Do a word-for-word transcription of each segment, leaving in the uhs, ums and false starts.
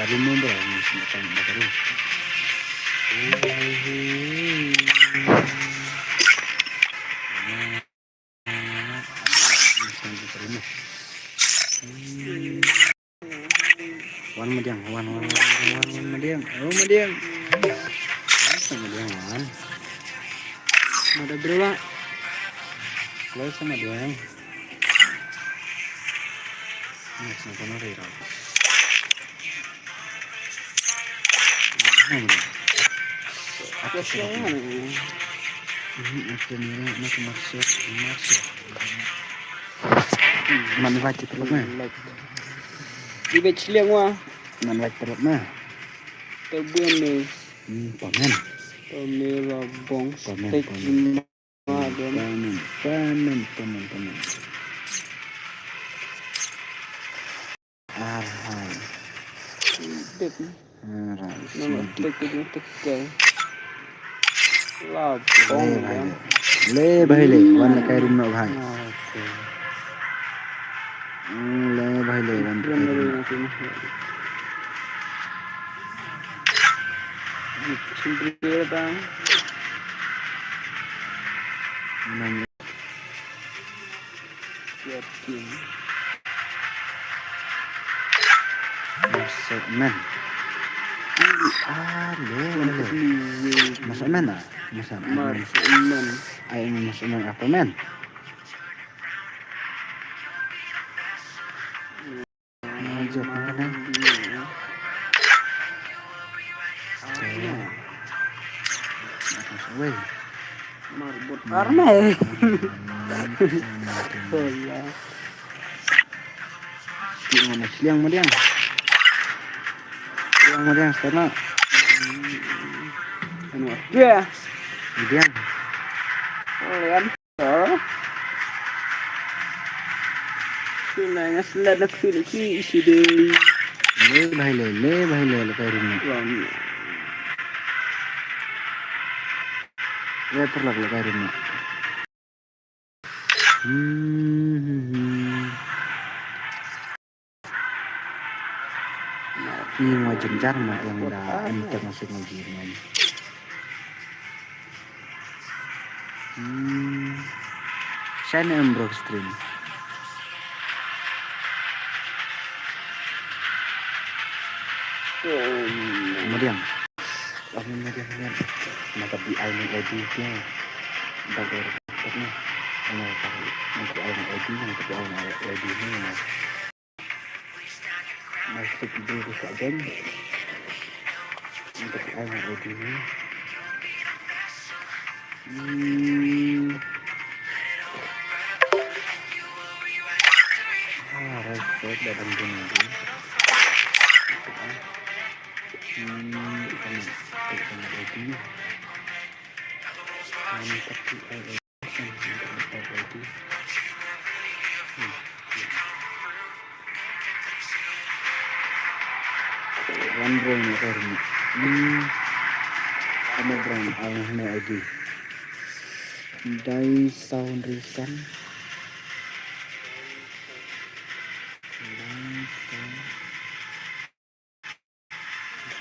Remember, wan madiang, wan, wan, wan, wan, wan madiang. Oh, madiang. Wan sa madiang, wan. Mada berapa? Wan sa madiang. Next, next, next. Man wajib terus mah. Di bech liang wa. Man wajib terus mah. Terbun ni. Hmm, pamen. Pamela bong. Pamen, pamen. Pamen, pamen, pamen, pamen. Arhai. Dep. Arhai. Nama tek tek tek. Lab. Le bhai le. Le bhai le. Wan la kai rum no bhai. Hmm, le bhai le. Wan la kai rum no. Sendiri bang. Nang. Yakin. Masuk men. Ah, le, le. Masuk men ah. Masuk men. Masuk men. Ai, masuk men apa men? Marbot armai. Liang madiang. Liang madiang sana. Anu. Ya. Madiang. Liang. Sila ngas la nak sila ki isi dei. Le bhai le, le bhai le, le kai rum. Le terlak le kai rum. Hmm, hmm, hmm. Ni ngwa jynjar ma ïa nga da em teng ma suk ma ji ma. Hmm. Shan em bro stream. Madiang. Madiang, madiang. Mata bi ai ni edit ni. Ba ber ni. Mata bi ai ni edit ni. Mata bi ai ni edit ni. Masuk dulu ke game. Untuk anak ini. Hmm. Ah, right, right, dah bantu nanti. Hmm, ikan, ikan lagi. Ini tapi, eh, One round, one round. Hmm. Ano brand? Ang ano I D? Dai sound reason. Dai sound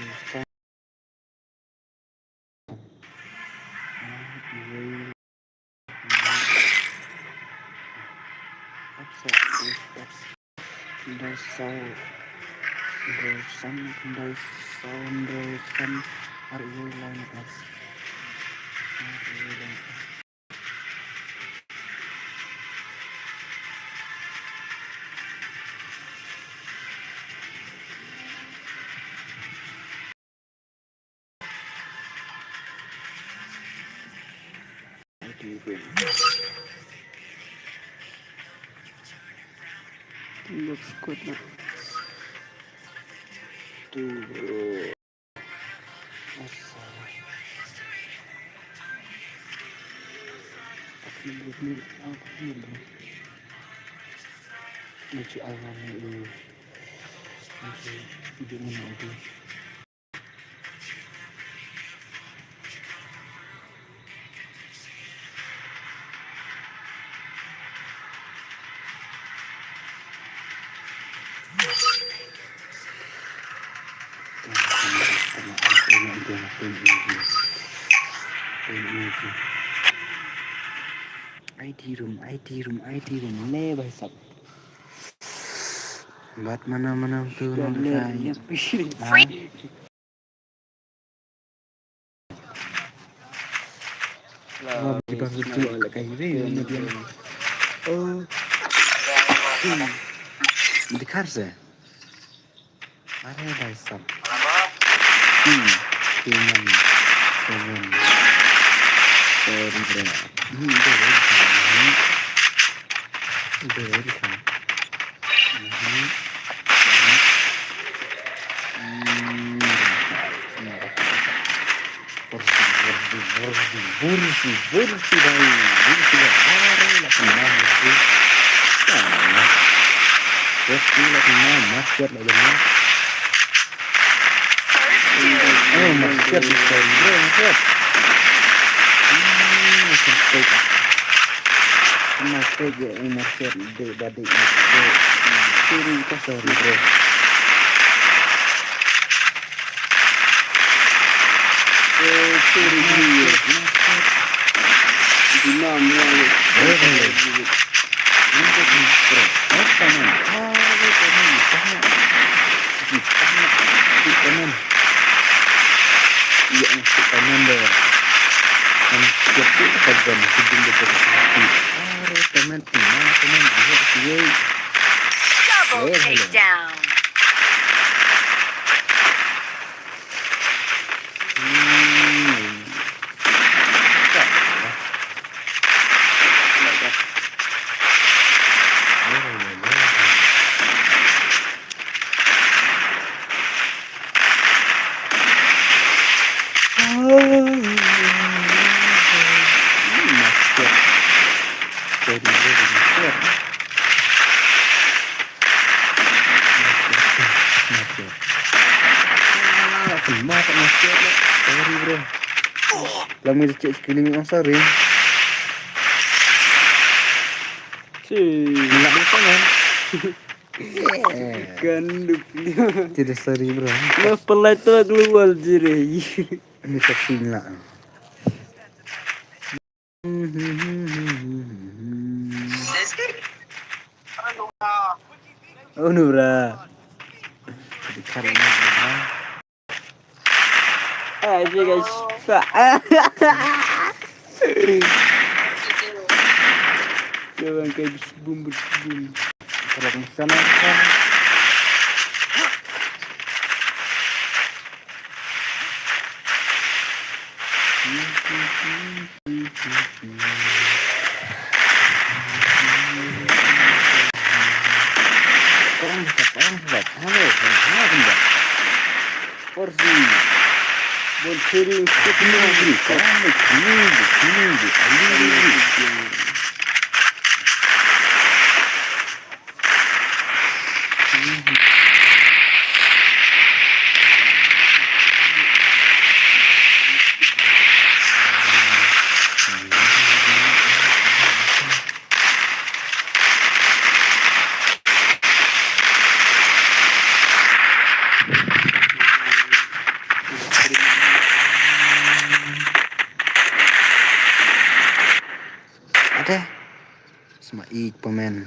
reason. Dai sound, dai sound, dai sound, dai sound. Are you line up? Are you line up? Looks good na. Tu, bro. Asa. Aku ni, aku ni, bro. Nanti awal ni, eh. Nanti dia mana tu? I T room, I T room, I T room, le bhai sab. Bat mana mana tu na kai. Ba di bang tu ala kai re na dia. Oh. Dikhar se. Are bhai sab. Hmm. Tuman. Tuman. Sorry bro. Hmm, itu very fun. Hmm. Itu very fun. Hmm. Hmm. Bursi, bursi, bursi, bursi, bursi, bhai. Bursi, bhai. Are la kena bursi. Ah. Bursi la kena, masyad la kena. Oh, masyad, masyad, bro, masyad. Hmm, masyad. Masyad ya, masyad, dek, badik, masyad. Sorry, sorry, bro. Double takedown. Sorry, bro. Lang mih cek sekeliling, oh, sorry. Cik. Nggak bisa, man. Kan duk dia. Tidak, sorry, bro. Nah, pelai tu keluar je deh. Ini tak sila. Oh, Nura. Hai, guys. Dia orang kayak bus bum, bus bum. Kalau misalnya Forsi. Bon cheering. Ade. Sma ik pamen.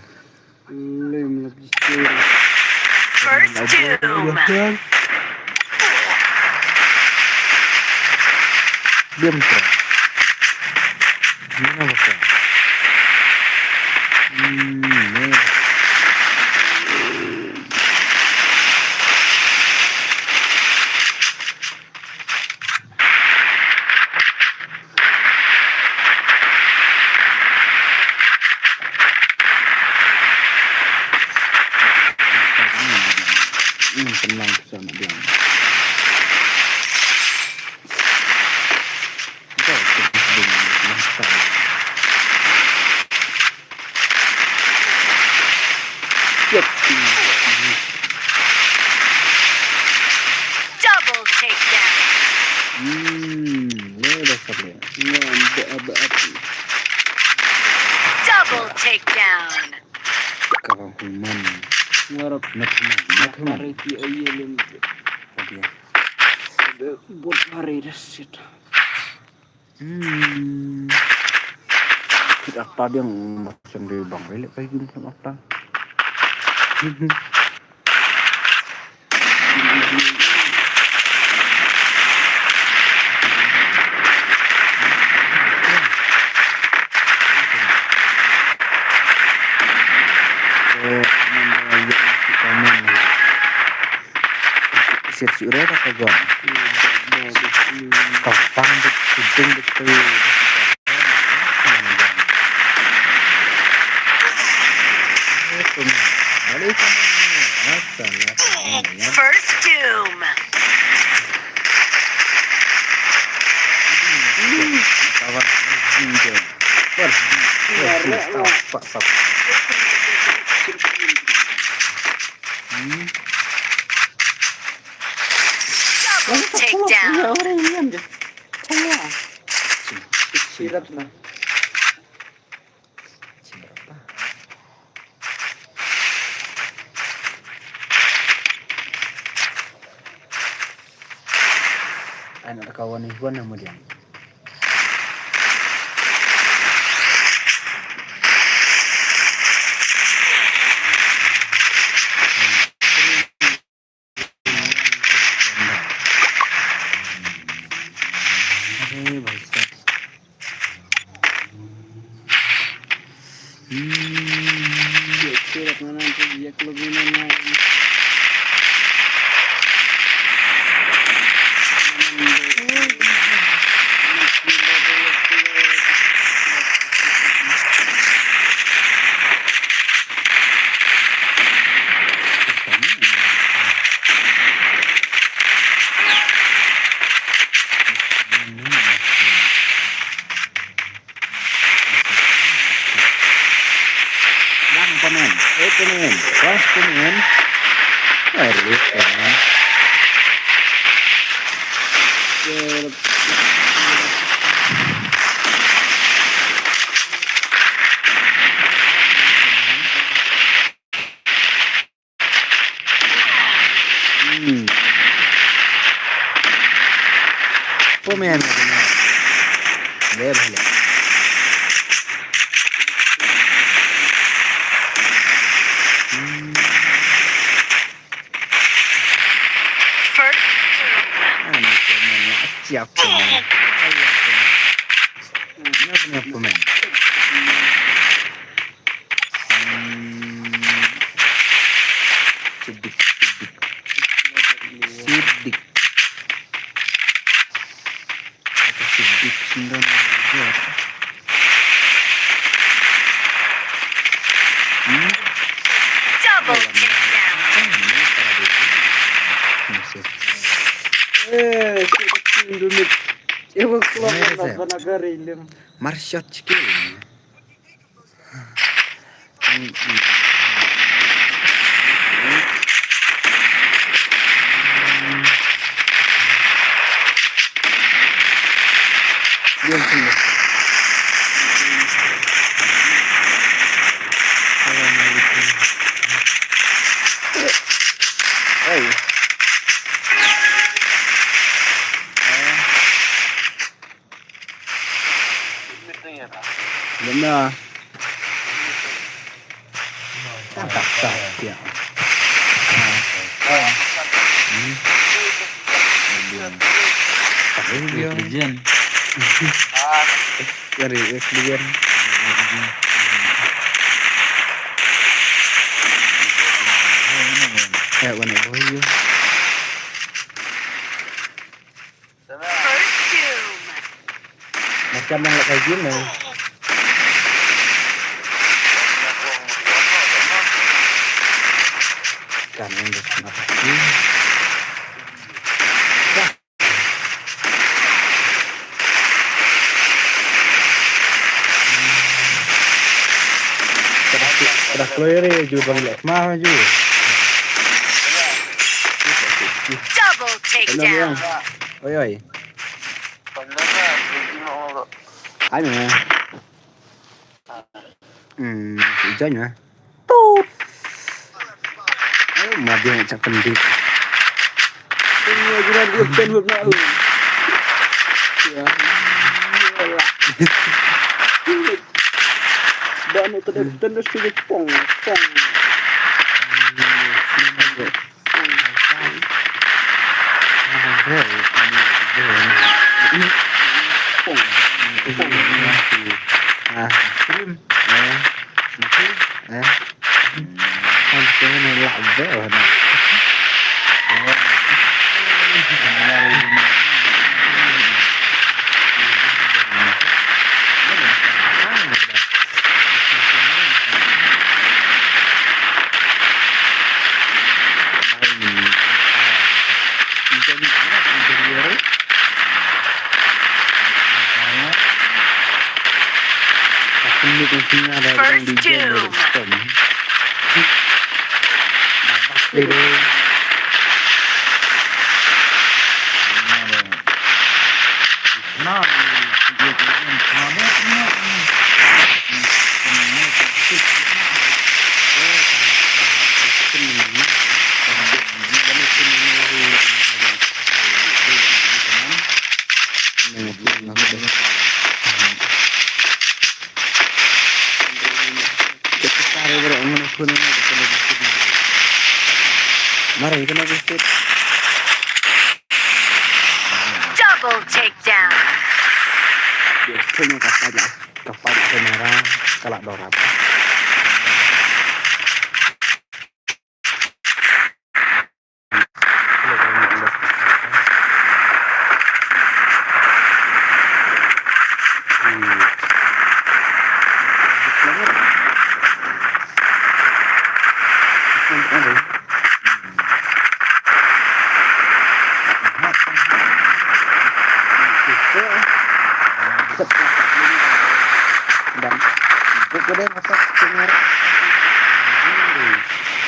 First tomb. Diam, bro. Mana, bro? Hmm, ini. Hmm, tenang, susah nak bilang. Kau tu, Double takedown. Hmm, le dah sabar. Ngan be-, be-, Double takedown. Kau human. Ngarap. Nak human, nak human. Tarik dia, iya, lem. Tadi ya. Put hari dah sit. Hmm. Kit akta dia macam dia bang. Elok kai gim kit akta. Sir sure ta ka gon. Ka bang de kudung de tu. First doom. Kawan, stop, stop, stop. Hmm. Double takedown. Sirat na. Anak kawan ni gua nama dia? अरे भाई साहब। हम्म, ये अच्छे रखना ना, तो ये क्लब में ना, ना, Bang, pemain. Eh, pemain. Cross pemain. Aduh, pemain. Hmm. Pemain. Lebih lah. Hmm. First. Ah, ni pemain nak siap pemain. Ayo, pemain. Ni pemain, pemain. Hmm. Sidik, sidik. Sidik. Sidik, sidik. Hmm? Double takedown. Eh, sidik, sidik. Eh, wah, keluar. Eh, mana, mana gari, lim. Marshot skill. Hey. Benar. Tak, tak, tak, ya. Hmm. Legend. Dari Legend. Eh, mana boy you? First doom. Macam yang nak kaji ni. Kan yang dah kena pasti. Dah. Dah, dah keluar ni, ju bang lek mah ju. Double takedown. Oi, oi. Ai meh. Hmm, si Ijan meh. Tut. Ai, ma dia nak cak pendek. Ini aja nanti ten hub na. Ya. Ba no tadi ten na sudah pong pong. Pong. Pong. Ah, krim. Eh. Eh. First tomb.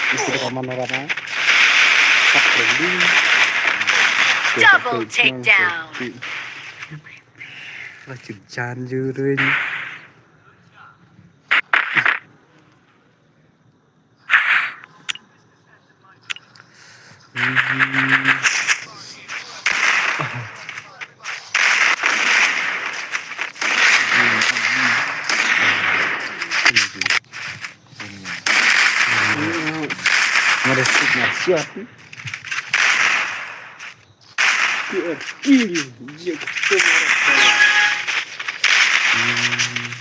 Double takedown. Double takedown. Ngada sik na siat. Kill. Kill. Jack Sparrow. Hmm.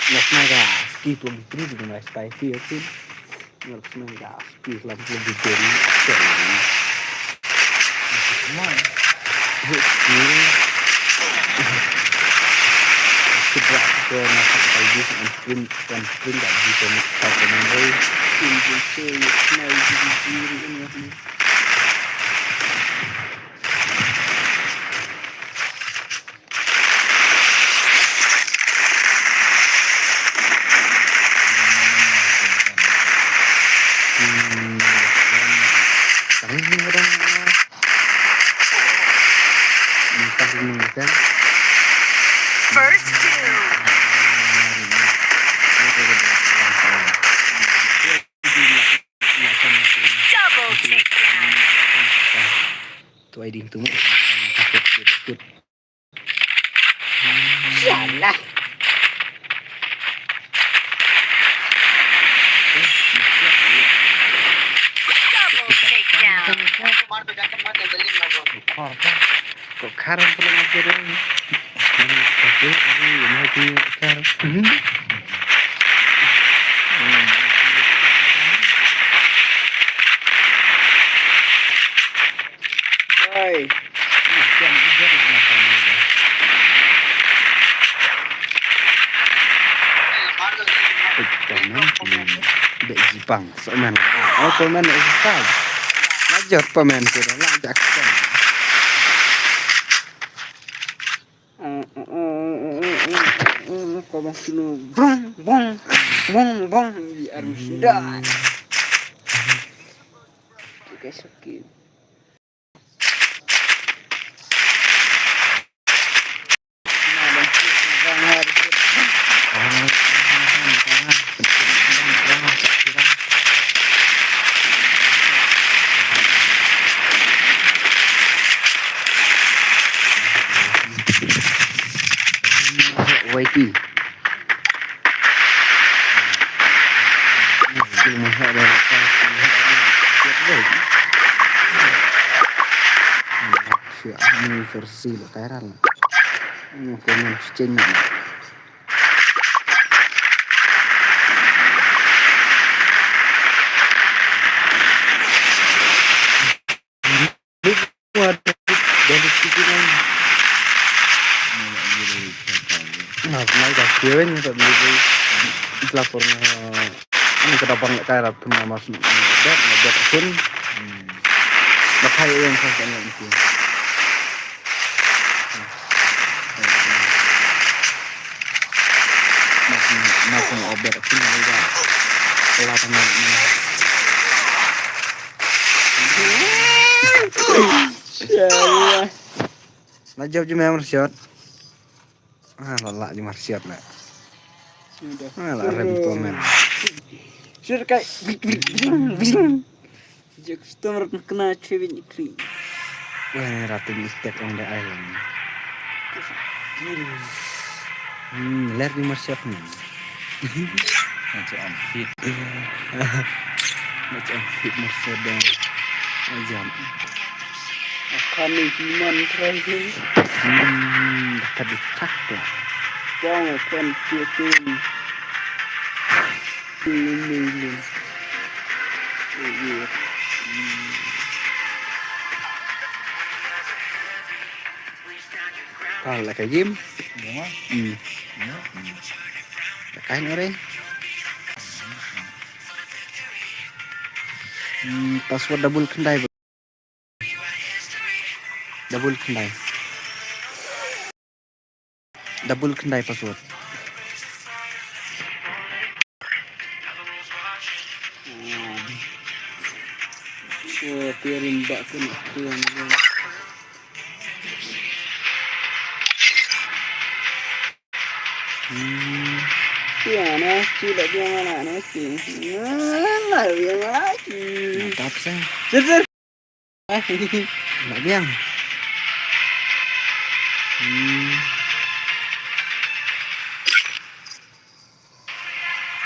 Let's make a ski twenty-three dengan spicy, okay? Let's make a ski lampu di game. Come on. Hit skill. Sebab kita nak pakai this and sprint, and sprint tak bisa nak pakai main. Ini je saya nak diri ini. First kill. Double takedown. Tu ai ding tu. Yalah. Double takedown. Kok karam pula nak jadi. Tapi hari ini aku kar. Oi. Bang, so man. Oh, so man is fine. Major pa man ko da la jak. Ko bang sino bong bong bong bong di armsida. Oke, sakit. Wai ti. Skill mo ha da, skill mo ha da. Siya ni versi lo kairal. Ni ko ni chen ni. Wah, dari, dari situ kan. Nah, nah, dah kira ni tak boleh. Itulah pernah. Ini kita bang kat arah pun nama sini. Dah, dah pun. Dah kaya yang saya tak nak itu. Masih, masih obet aku ni dah. Telat sangat ni. Ya Allah. La jop ju mem shot. Ah, la la ju mar shot la. Sudah. Ah, la rem tu mem. Shot kai. Jek stomar kena cewek ni kri. Wah, ni ratu ni step on the island. Hmm, ler ni mar shot ni. Macam amphit. Macam amphit mar shot dah. Macam. Akan ni human terakhir. Hmm, dah tadi tak ya. Kau akan kiri. Kiri ni. Kiri. Hmm. Kal la ka game. Game ah? Hmm. Hmm. Hmm. La kain ore. Hmm, password double khyndai. Double khyndai. Double khyndai password. Hmm. Oh, tiarin bak kena tiang. Hmm. Biang na, ci la biang na na ci. Na biang na ci. Mantap sih. Sir, sir. Eh, la biang. Hmm.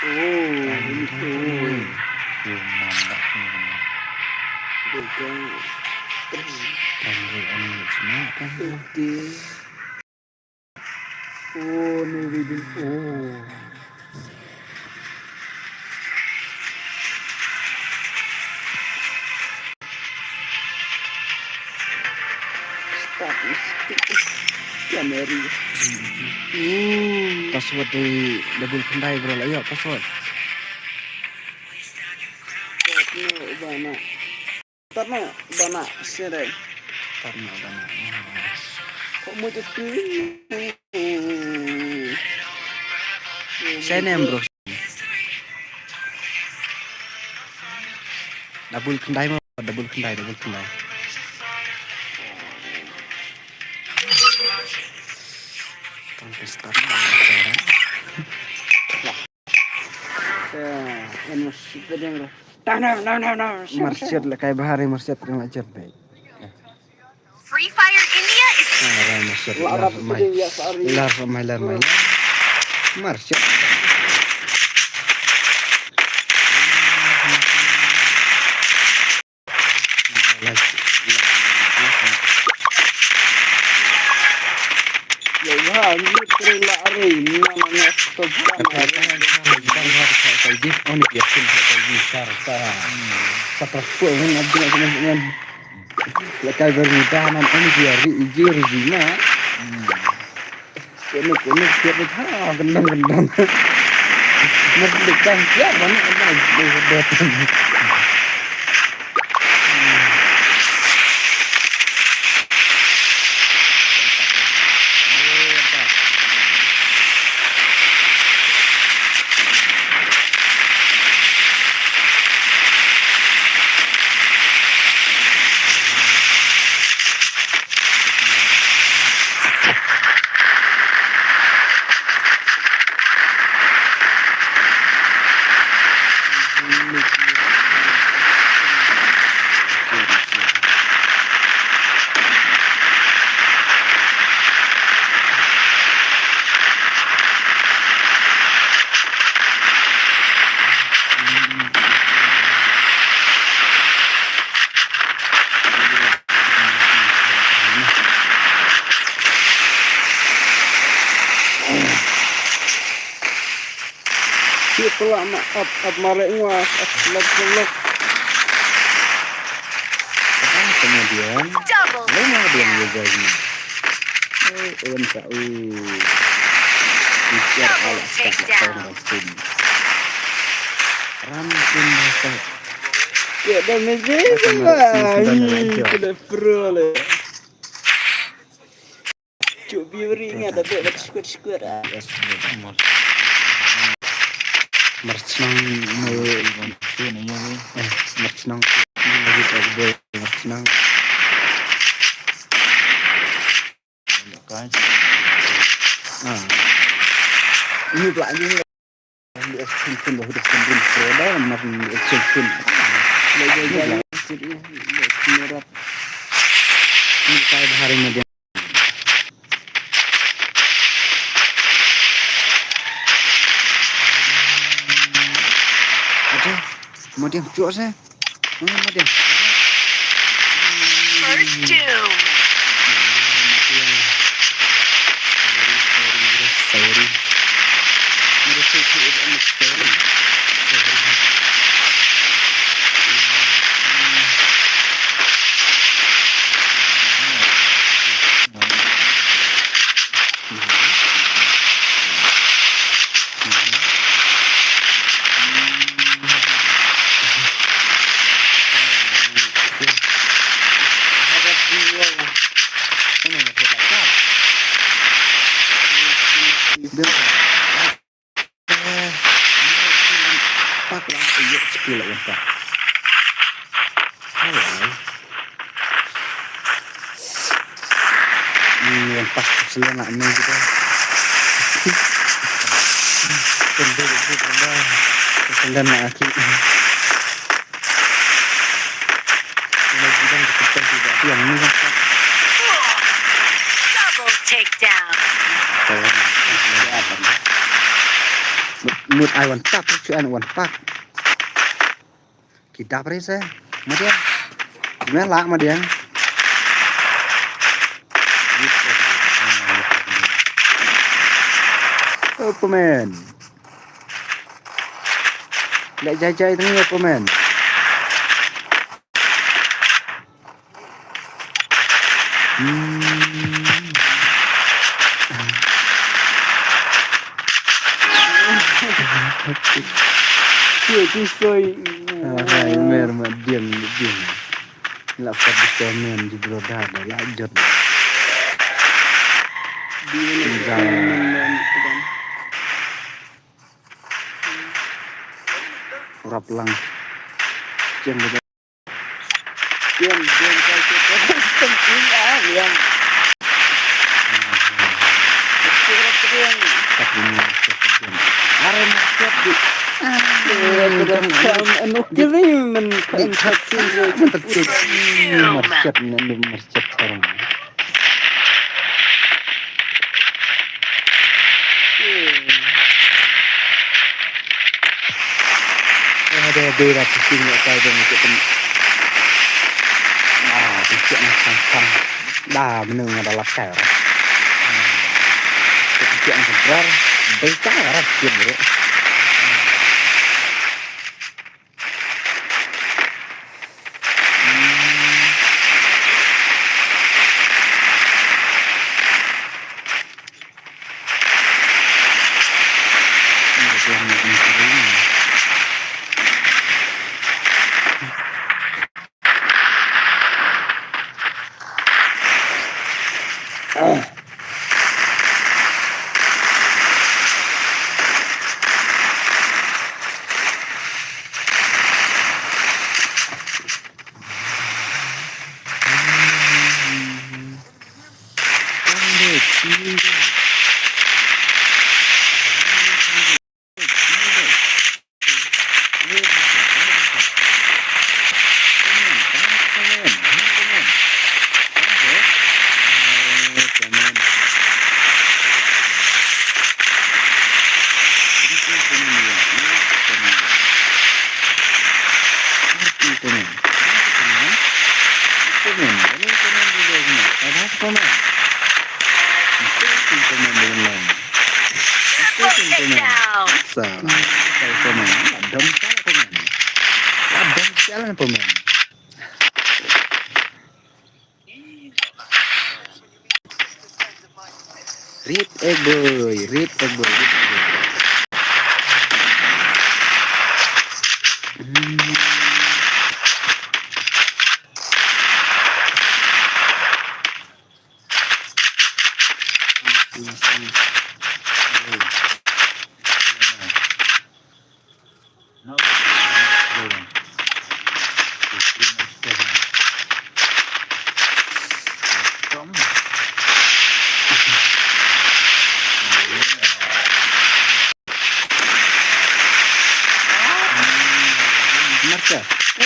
Oh, ini tu. Human dah ni. Bukan. Kan dia ni cuma kan. Okey. Oh, ni reading. Oh. Start mistake. Ya, Mary. Hmm. Password di double khyndai, bro. Lah, ayo, password. Start no, bana. Start no, bana. Sini. Start no, bana. Kok mau jadi? Saya nem, bro. Double khyndai mo, double khyndai, double khyndai. Tang ke start. Ya, ini masih pedang, bro. Tang, no, no, no, no. Marsiat la kai bahari, marsiat kang la jet bai. Free Fire India is. Ah, rai, marsiat. Lar mai, lar mai, lar mai. Marsiat. Ya, ya, ni kere la are, ni nama ni stop kan are. Kan har sa sa jis on dia pun sa sa jis sar sa. Sa terus pun on abdi nak kena dengan. La kai ber ni dah nan on dia ri iji ri jina. Kena kena siap ni ha gendang gendang. Nak dekat siap mana kena gendang. Pula ma ap ap mare ngwa ap lok lok. Apa kemudian? Double. Lama dia ngejar ni. Oh, on sa u. Bicara ala tak tahu rasul. Rasul masa. Ya dah mesti sama. Ih, kena pro le. Cuk biuri nga da bek da squad squad ah. Merchnang me. Eh, merchnang. Lagi tak boleh merchnang. Ah. Ini pula ni. Extension dah udah extension. Sudah mas extension. Lagi lagi. Ini kai bahari media. Aduh, mau dia cuak saya. Mau dia. First doom. Sorry. Pak lang, iya, skill lah, ya, Pak. Halo. Hmm, ya, Pak, sila nak ni juga. Kendali, sila nak aki. Double takedown. Mut ai wan tap, chu an wan pak. Ki dap re se. Madiang. Me lak madiang. Opmen. Leh jai jai tang ïa pynmen. Hmm. Ïa ki soi. Ah, hai mer ma diang diang. La sab di komen di bro da da la jot. Di ni. Rap lang. Jeng beda. Jeng, jeng, kau tu kau tu penting ah, jeng. Kau tu jeng. Tak ni, tak ni. Are nak siap di. Kau tu jeng. Anu kiri men. Di kat sini, kat sini. Mercet ni, mercet sekarang. Eh, ada, ada dah pusing nak tahu dia nak kena. Ah, pusing nak sang-sang. Dah, menung ada lakar. Pusing nak seberar. Baik cara, siap, bro. Sit down. Sa, sa, sa, man. La dom sa, man. La dom sa, man. Rit ek boy, rit ek boy, rit ek boy. Hmm. Marcha.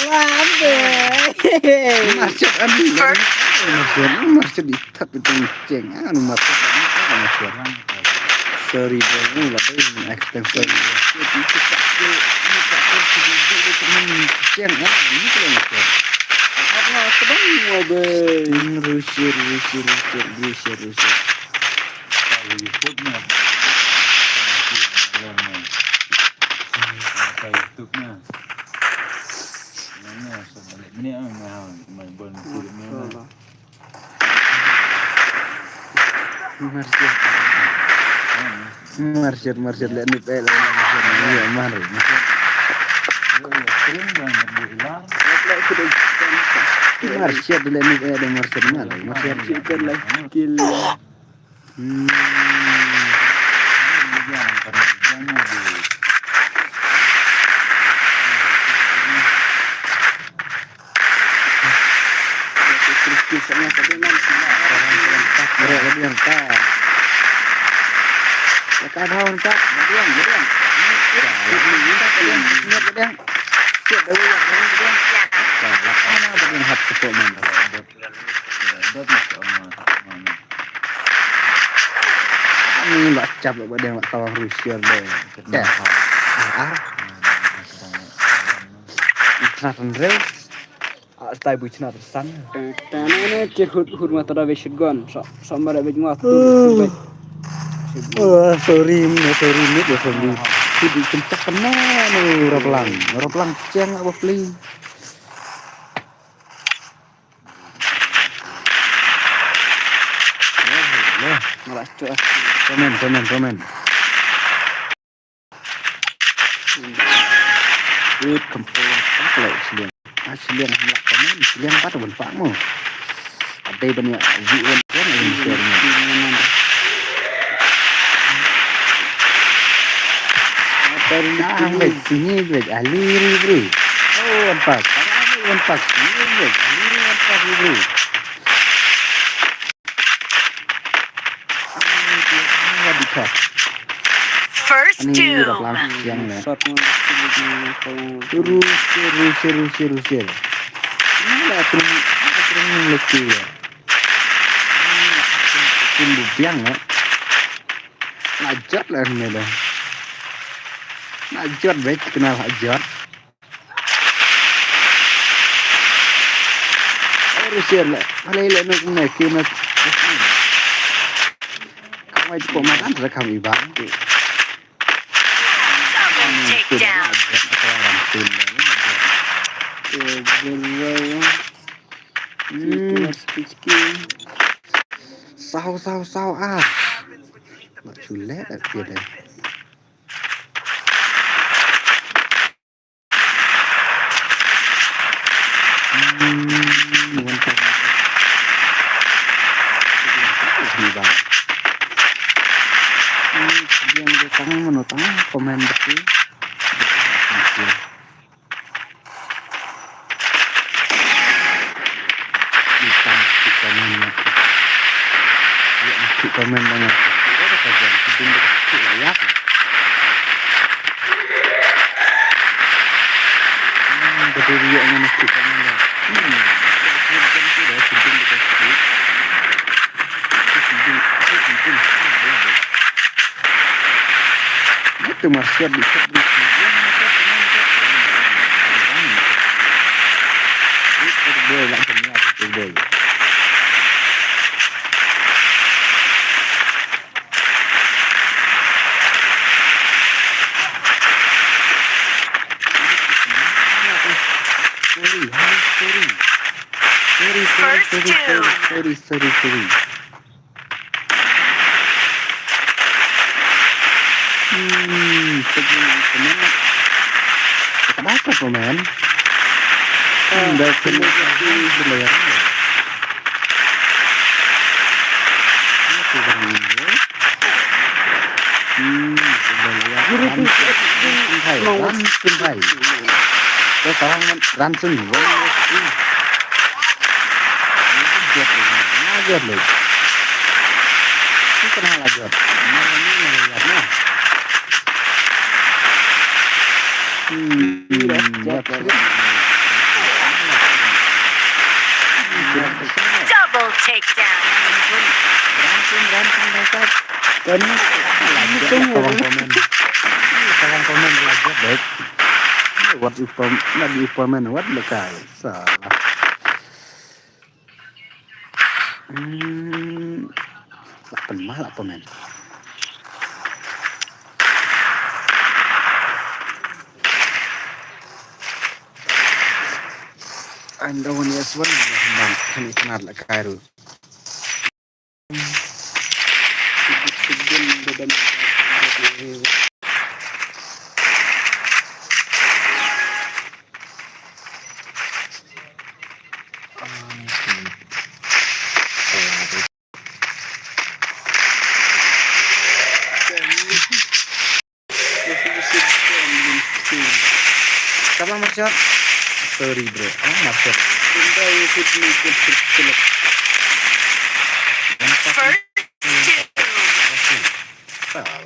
Wah, be. Marcha, aduh. First. Marcha, marcha di tap itu ceng. Anu marcha. Marcha. Sorry, bang, ini lah, bang, extension. Ini tak ke, ini tak ke, ini tak ke, ini tak ke, ini tak ke. Apa sedang, wah, bang? Rusir, rusir, rusir, rusir, rusir. Buka YouTube nya. Buka YouTube nya. Mana, sebalik ni, ah, main, main bola YouTube nya. Marsyad. Marsyad, Marsyad, leh nip eh, leh nip eh, leh nip eh, Marsyad. Marsyad, leh nip eh, leh Marsyad, Marsyad. Marsyad. Kill. Hmm. Ni lah cap lah, ba dang lah kawang Rusia deh. Dah. Ah, ah. Internet real. Ah, stai bu chna tersan. Tana ne ke hut, hut mata da be shotgun. So, so mara be jma tu. Ah, sorry, sorry, mate, sorry. Ki di kencak kena ni, raplang. Raplang ceng apa play. Komen, komen, komen. Wait, kempeng tak leh siliang. Ah, siliang hamba komen, siliang pat wan pak mo. Ada banyak view wan komen, wan share mo. Apa ni? Ah, baik sini, baik aliri, bro. Oh, wan pak. Wan pak sini, baik aliri, wan pak, bro. First tomb. Rusir, rusir, rusir, rusir. Ini lah turun, turun lagi ya. Turun biang ya. Najat lah ini dah. Najat baik kenal najat. Rusir lah. Alai lah nuk nak kena. Kau mai tu pemakan rekam ibang. Double takedown. Hmm. Saw, saw, saw, ah. Mak culet lah dia dah. Hmm, mantap. Ini bang. Hmm, dia ada tangan, mana tangan? Pemain betul. Ikan, ikan mana? Ya, ikan mana? Ada saja, ikan mana? Hmm, berdiri yang mana? Ikan mana? Hmm, ikan sudah, ikan sudah. Itu masih di. Boy, langsung ni aku tu boy. Sorry, sorry, sorry, sorry. Hmm, sige, sige. Ito ba sa ko, man? Hmm, dahil sa mga, hmm, sige, sige. Ransom, ransom, ransom. Ito, parang ransom, one more. Lajot lagi. Lajot lagi. Ni kena lajot. Mana ni, mana lajot ni? Hmm, lajot lagi. Double takedown. Ransom, ransom, ransom. Kani, kawang komen. Kawang komen lajot dek. Wat upam, na di upam, wat lekai. Salah. Hmm. Lah pun mah, lah pun, men. Ando ni aswan bang kami kenal lah kairu. Come on, Marshall. Sorry, bro. Oh, Marshall. First two. Salah.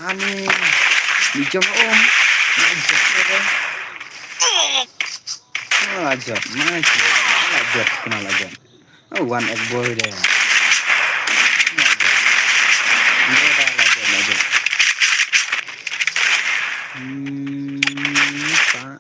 Ani, ni jong om. Ni jong om. Lajot, lajot, lajot, kena lajot. Oh, one egg boy deh. Lajot. Lajot, lajot, lajot. Hmm, sa.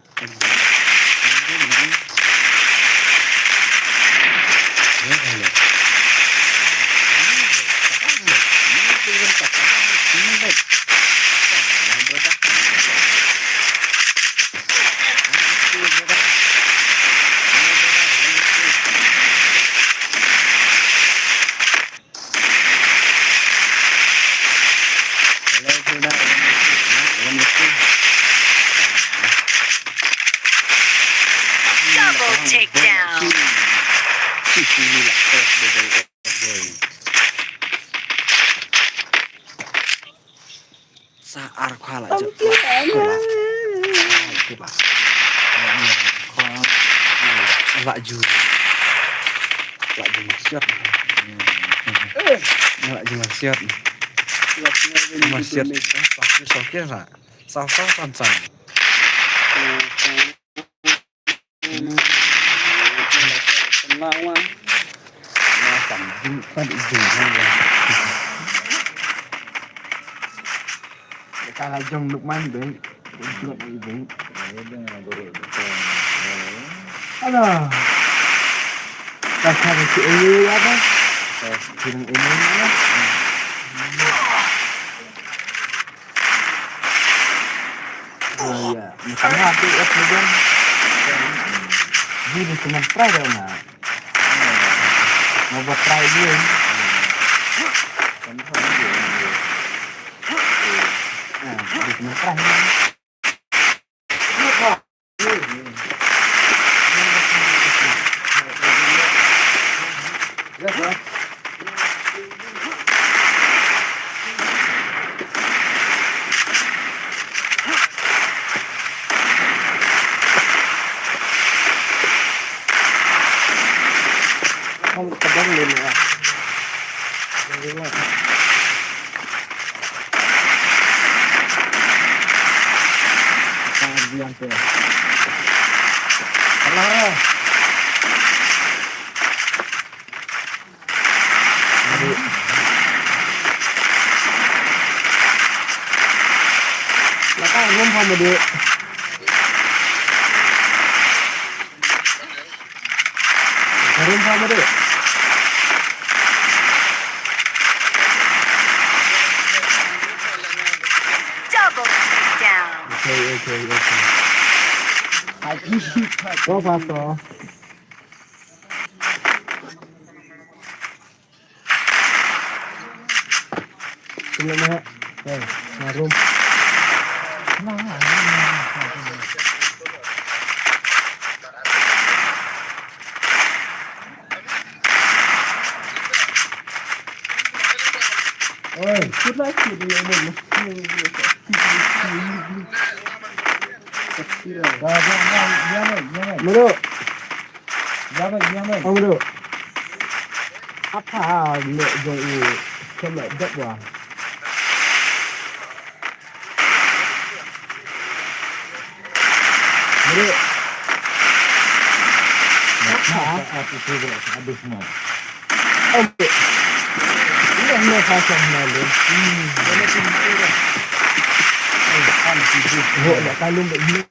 Double takedown. Sa ar khwa la jep. Khwa la. Khwa la. Khwa la. Khwa la ju. La ju masiat. La ju masiat. Masiat. Sa sa sa sa. Sa sa san san. Ka la jong Lukman be. Jong i be. Alah. Ka ka ki e ya ba. Ki nang e ya. Oh, ya. Ni kan ha tu et ni kan. Di ni cuma try dah na. Mau buat try dia ni. Ah, di cuma try ni. Ka dang leh na. Alah. Lata rum ha madu. Rum ha madu. Double takedown. Okay, okay, okay. Go faster. Kumne ha. Hey, na rum. Oi, good luck to you. Mano. Ïa, mei, ïa, mei. Ong ruh. Apa ne jong i kem la dep wa. Ruh. Apa? Apa tu, bro? Habis semua. Oke. Ini hanya pasang malu. Hmm. Ini pun itu dah. Eh, kan, itu. Ruh, nak kalung kat sini.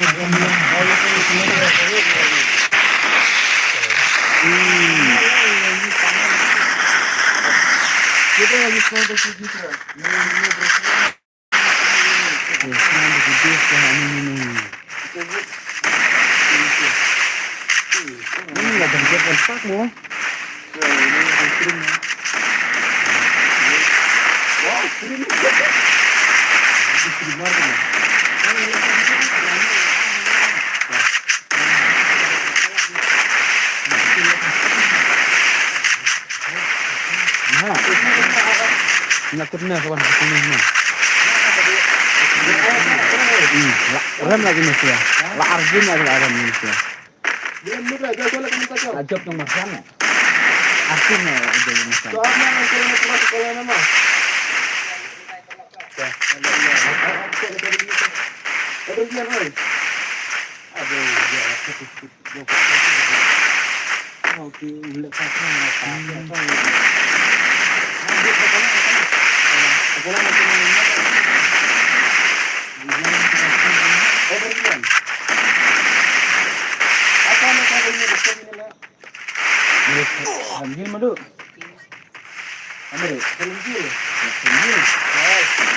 Nga kut na kawan kut ni na. Hmm, la rem lagi mesti ya. La arjun lagi la rem mesti ya. Ajop nang makan. Arjun na ajop nang makan. Madu. Ambil, selimpir. Selimpir.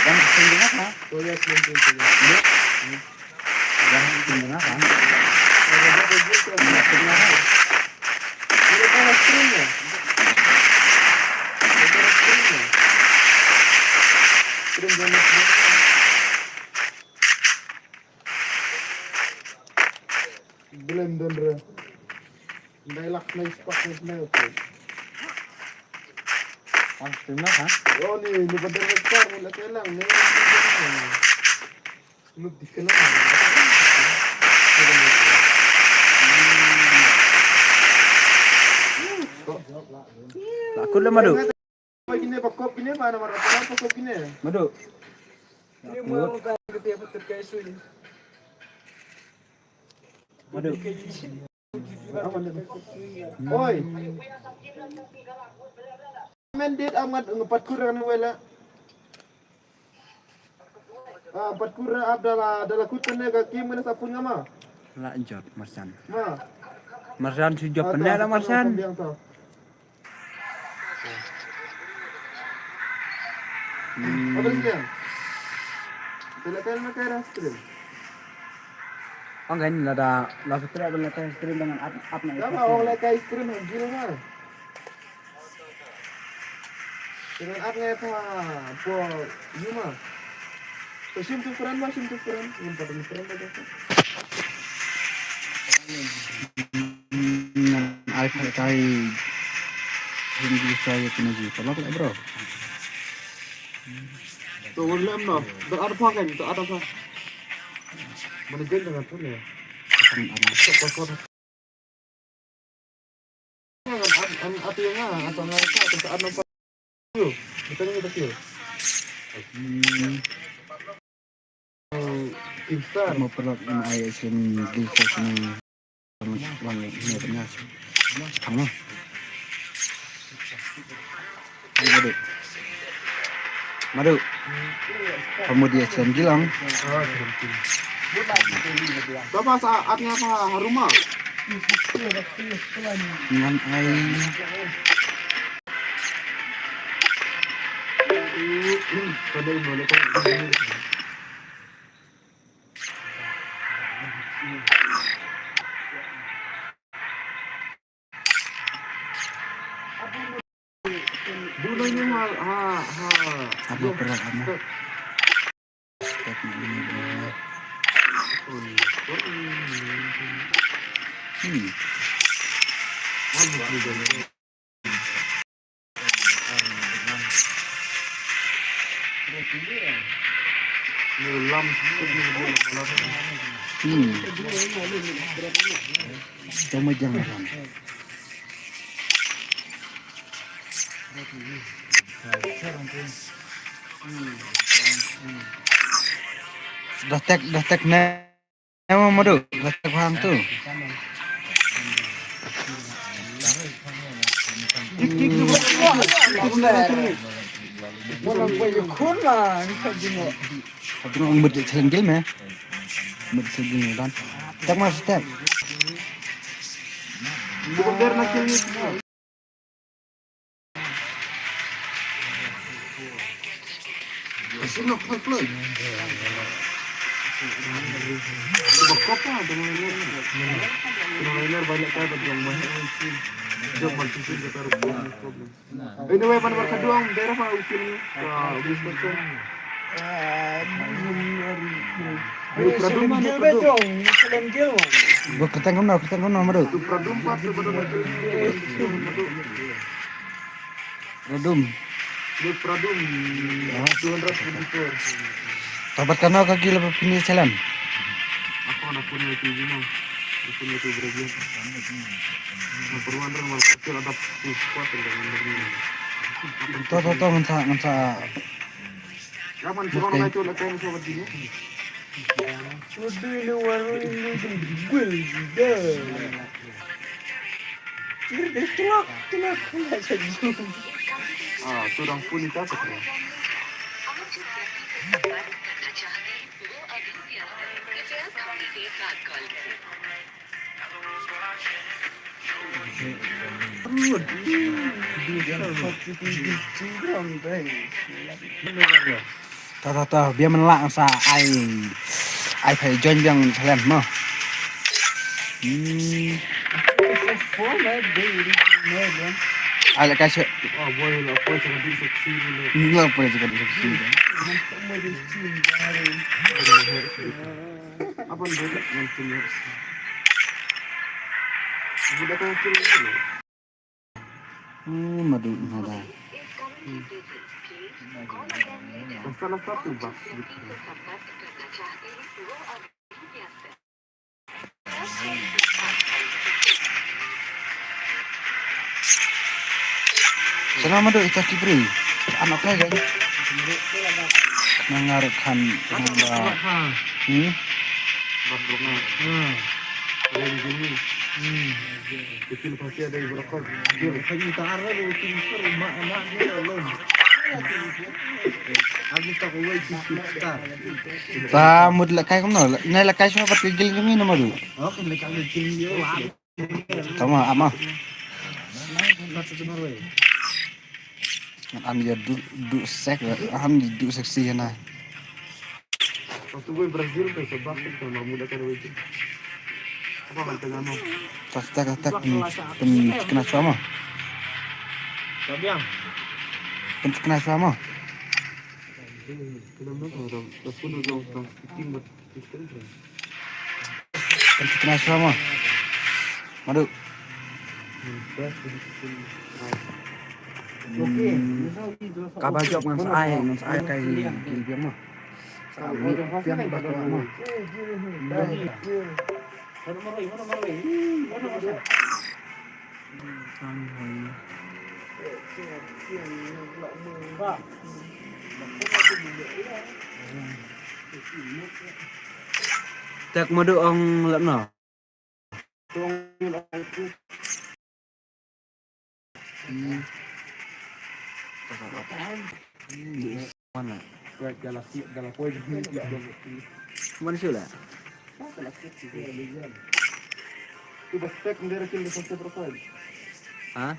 Yang selimpir apa? Oh ya, selimpir, selimpir. Yang selimpir apa? Yang selimpir apa? Ini kan es krimnya. Ini kan es krimnya. Krim dan es krimnya. Blender. Ndai lak nai spak nai nai oke. Ah, terima ha? Oh, ni, ni pada besar, ni lak kelang, ni. Ni dikelang. Takut lah, Madu. Kine bakop kine mana mana bakop kine. Madu. Madu. Oi. Men dit am ngat ngepat kurang ni wela. Ah, pat kura ap dala, dala kut kane ka kim kane sa pun ngama. La jot Marsan. Ma. Marsan si jot pene la Marsan. Apa sih? Tela tel ma kai stream. Ong kan la da la stream la kai stream dengan ap ap na. Sama ong la kai stream gil ma. Dengan at ngai pa po yuma. To sim tu friend ma, sim tu friend. Yang pada friend pada. Ai kai kai. Ini bisa ya kena ji. Tolak lah, bro. To wala am no. Ber ada pa kan, to ada pa. Mana jeng dengan tu ni. Kan ada. An atu nga, atu nga, atu nga, atu nga, atu nga, atu nga. Hmm. Instar. Mo paralok, nga ai sien gil sa sien. Wan ne tengah. Tengah. Madu. Madu. Kamu dia sien gilang. Coba saatnya apa haruma. Ngan ai. Bulai ni ha, ha, ha. Apa pernah kamu? Step ni, ni, ni, ni. Hmm. Hmm. Tama jang ram. Dah tek, dah tek ne. Emang madu, kata orang tu. Tapi orang mesti challenge game, eh. Mesti challenge game dan. Tak mas step. Anyway, pan bar ka duang, daerah pa ukil ni. Ka Ubis Kacang. Aduh, pradum mana pradum? Gua ketang kemno, ketang kemno, madu. Tu pradum pat tu pradum. Pradum. Dia pradum. Two hundred twenty-four. Tabat kano ka gila pini challenge. Aku nak punya tu gino. Aku punya tu berapa? Nak perlu andar mal kecil ada tu kuat dengan andar ni. To, to, to, ngan sa, ngan sa. Kapan sih orang lain tu nak kain surat gini? Ah, tu orang pun itu apa tu? Ta ta ta, biang mynta sa ai, ai phi join biang challenge mo. Hmm. Ai la ka che. Nga poi sa ka di seksi. Apa ni? Budak kan kiri ni. Hmm, madu nada. Basta na satu bak. Sana madu ita kibri. Anak kaya kan? Nangar kan nang ba. Hmm? Bak. Hmm. Ada di sini. Hmm. Kecil pasti ada ibu rokok. Dia bukan gitar lu, kecil mak mak dia lu. Aku tak awal kecil gitar. Ta mut la kai kumno? Nai la kai shuwa pat ka gil jong ngi namar. Oh, kan la kai kecil dia. Tama ama. Ngan am ïa du, du sek, am ïa du sexy na. Waktu gue Brazil ke sebab kita mau muda kan gue. Apa kata nama? Tak tak tak, hmm, hmm, kena sama. Sabiang. Kena sama. Kena apa? Dah pun udah orang speaking buat speaking. Kan kita na sama. Madu. Hmm. Ka ba jop ngan sa ai, ngan sa ai kai gil biang ma. Sa mi biang ba ka ma. Tak madu ong lat no. Mana? Mana sih lah? Ha?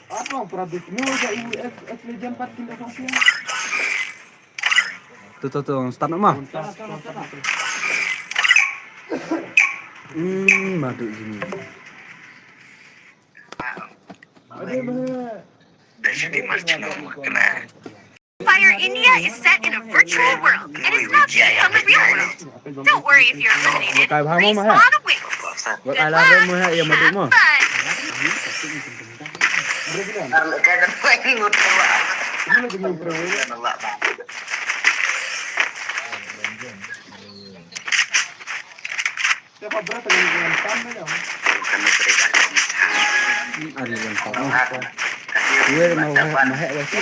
Apa pradis ni wajah ini ex ex legend pat kinda sosial. Tu tu tu start nama. Hmm, madu ini. Dah jadi macam kena. Fire India is set in a virtual world. It is now become a real world. Don't worry if you're eliminated. Respawn away. Good luck. Have fun. Siapa berat dengan yang tam ni dong? Bukan berat dengan yang tam. Ini ada yang tam. Iya, mau mahek lagi.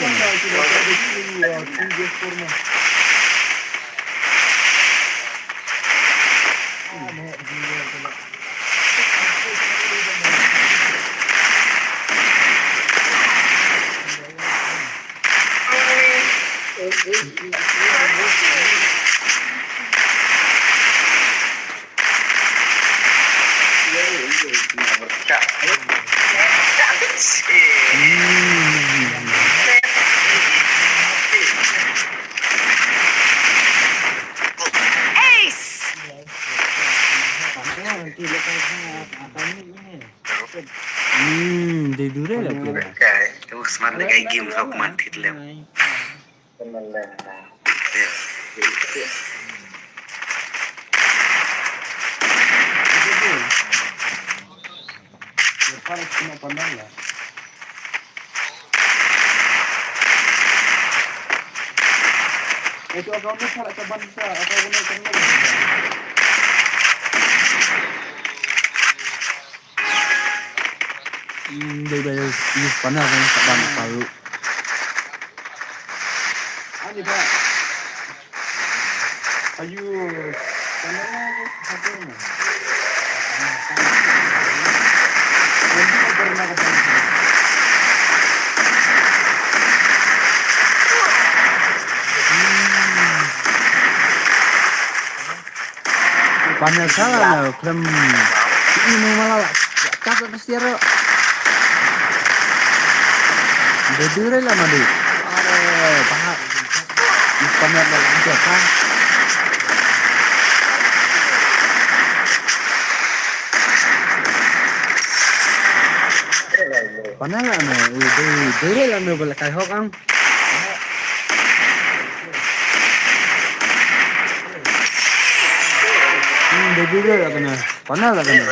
Hmm, dei dure la kira. Kai, tu smat le kai game sok man thit lem. Itu account ni salah caban sa, account ni kan. Hmm, dei ba use panel kan sa ban palu. Ani ba. Ayu. Panel ni satu ni. Panel salah na klem. Ini malah lah. Kata pasti ro. Bedure lah madu. Are paha. Panel lah lanjut ha. Panel lah na. Bedure lah na bala kai hok ang. Hmm, dei dei la kane. Panel la kane.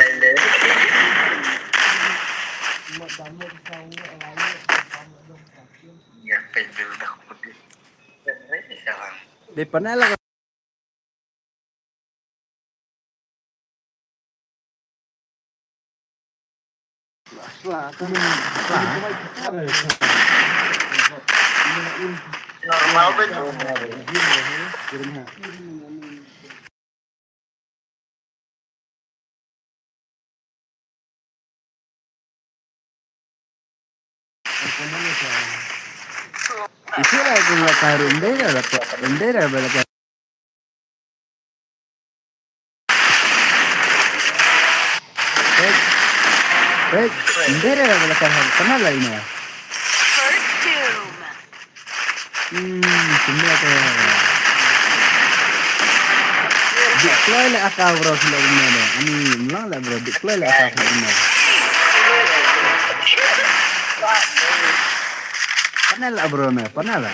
Dei panel la kane. Normal ben. Isi la kung la ka rum de la ka rum de la ba la ka. Hey, hey, rum de la ba la ka. Kena la ina. First doom. Hmm, kumne ka. Deploy le aka bro sila kumne da. Ani mlang le bro, deploy le aka kumne. Panel la bro ne, panel la.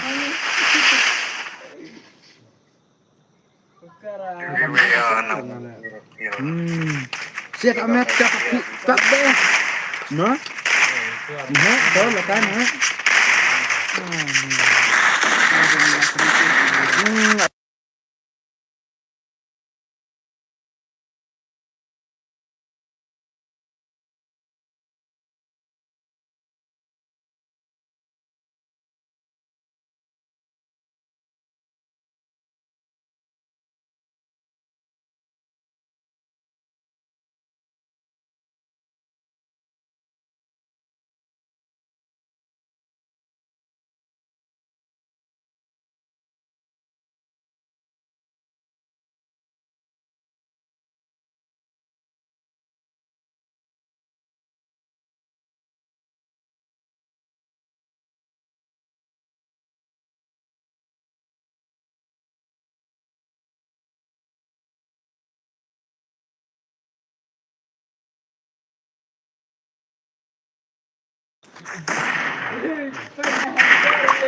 Hmm. Siap amat, siap, siap deh. No? Nah, tahu lah kan, ha?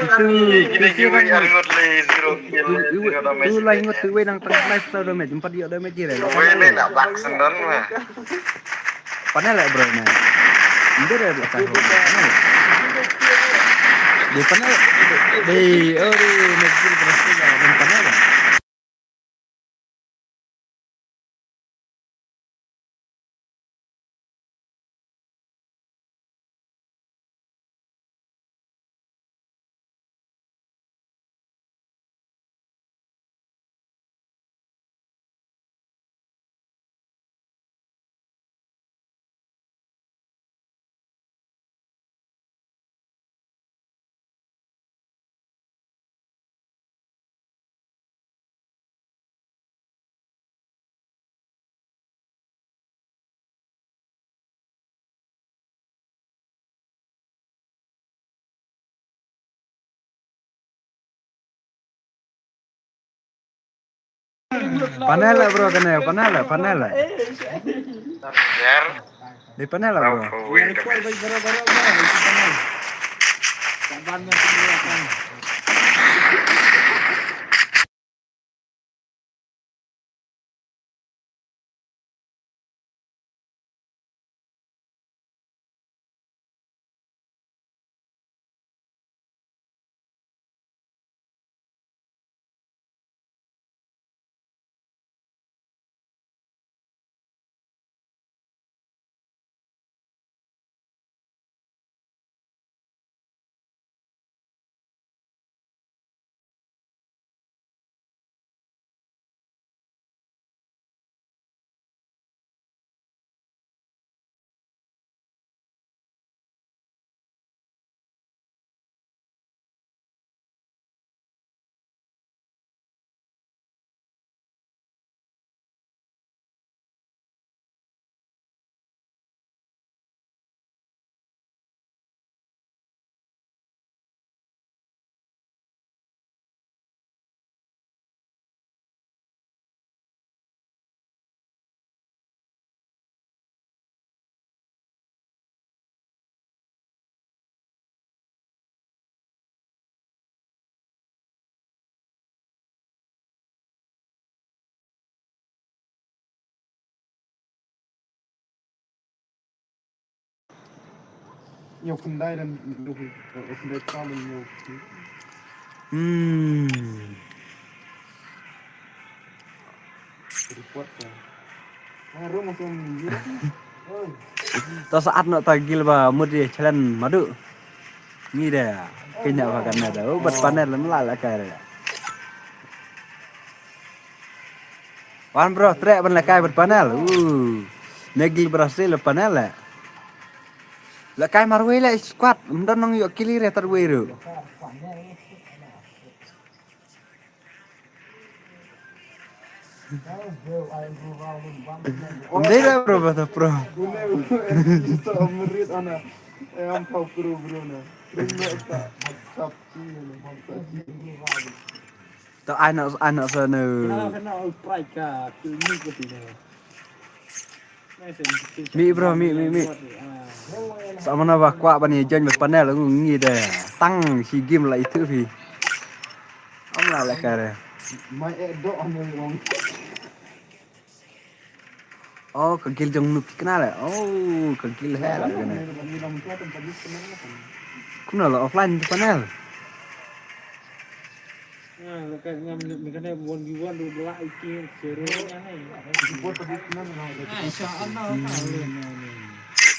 Itu, itu sih kan. Tu, tu, tu lah ingat tu wei nang tengah live tau damage, empat dia damage je. Wei ni nak box sendon mah. Panel lah bro ni. Ini dia dah box sendon. Di panel. Di, oh di, mesti berhasil lah. Dan panel lah. Panel lah bro, kena panel lah, panel lah. Di panel lah bro. Ïa u khyndai dan ïa u khyndai ka dan ïa u. Hmm. Report ka. Ah, rung masuk ni. Oi. To saat nok tagil ba mut ïa challenge madu. Ngi de. Kenya ba kan da. Oh, bad panel lam la la ka de. Wan bro, trek ban lehkai bad panel. Uh. Negi berhasil le panel le. Lehkai marwei le squad, mdon nong ïoh kill re tad wei ru. Mdei da bro, bro, bro. Merit ana. Em, kau bro, bro na. Bro na ta. To ai na, ai na sa no. Mi bro, mi, mi, mi. Sa mana ba kwah ban ïa join bad panel ngi de. Tang shi game la itu phi. Am la la ka re. Oh, ka guild jong Noob thikna le. Oh, ka guild he la kane. Kumno la offline tu panel. Insha Allah.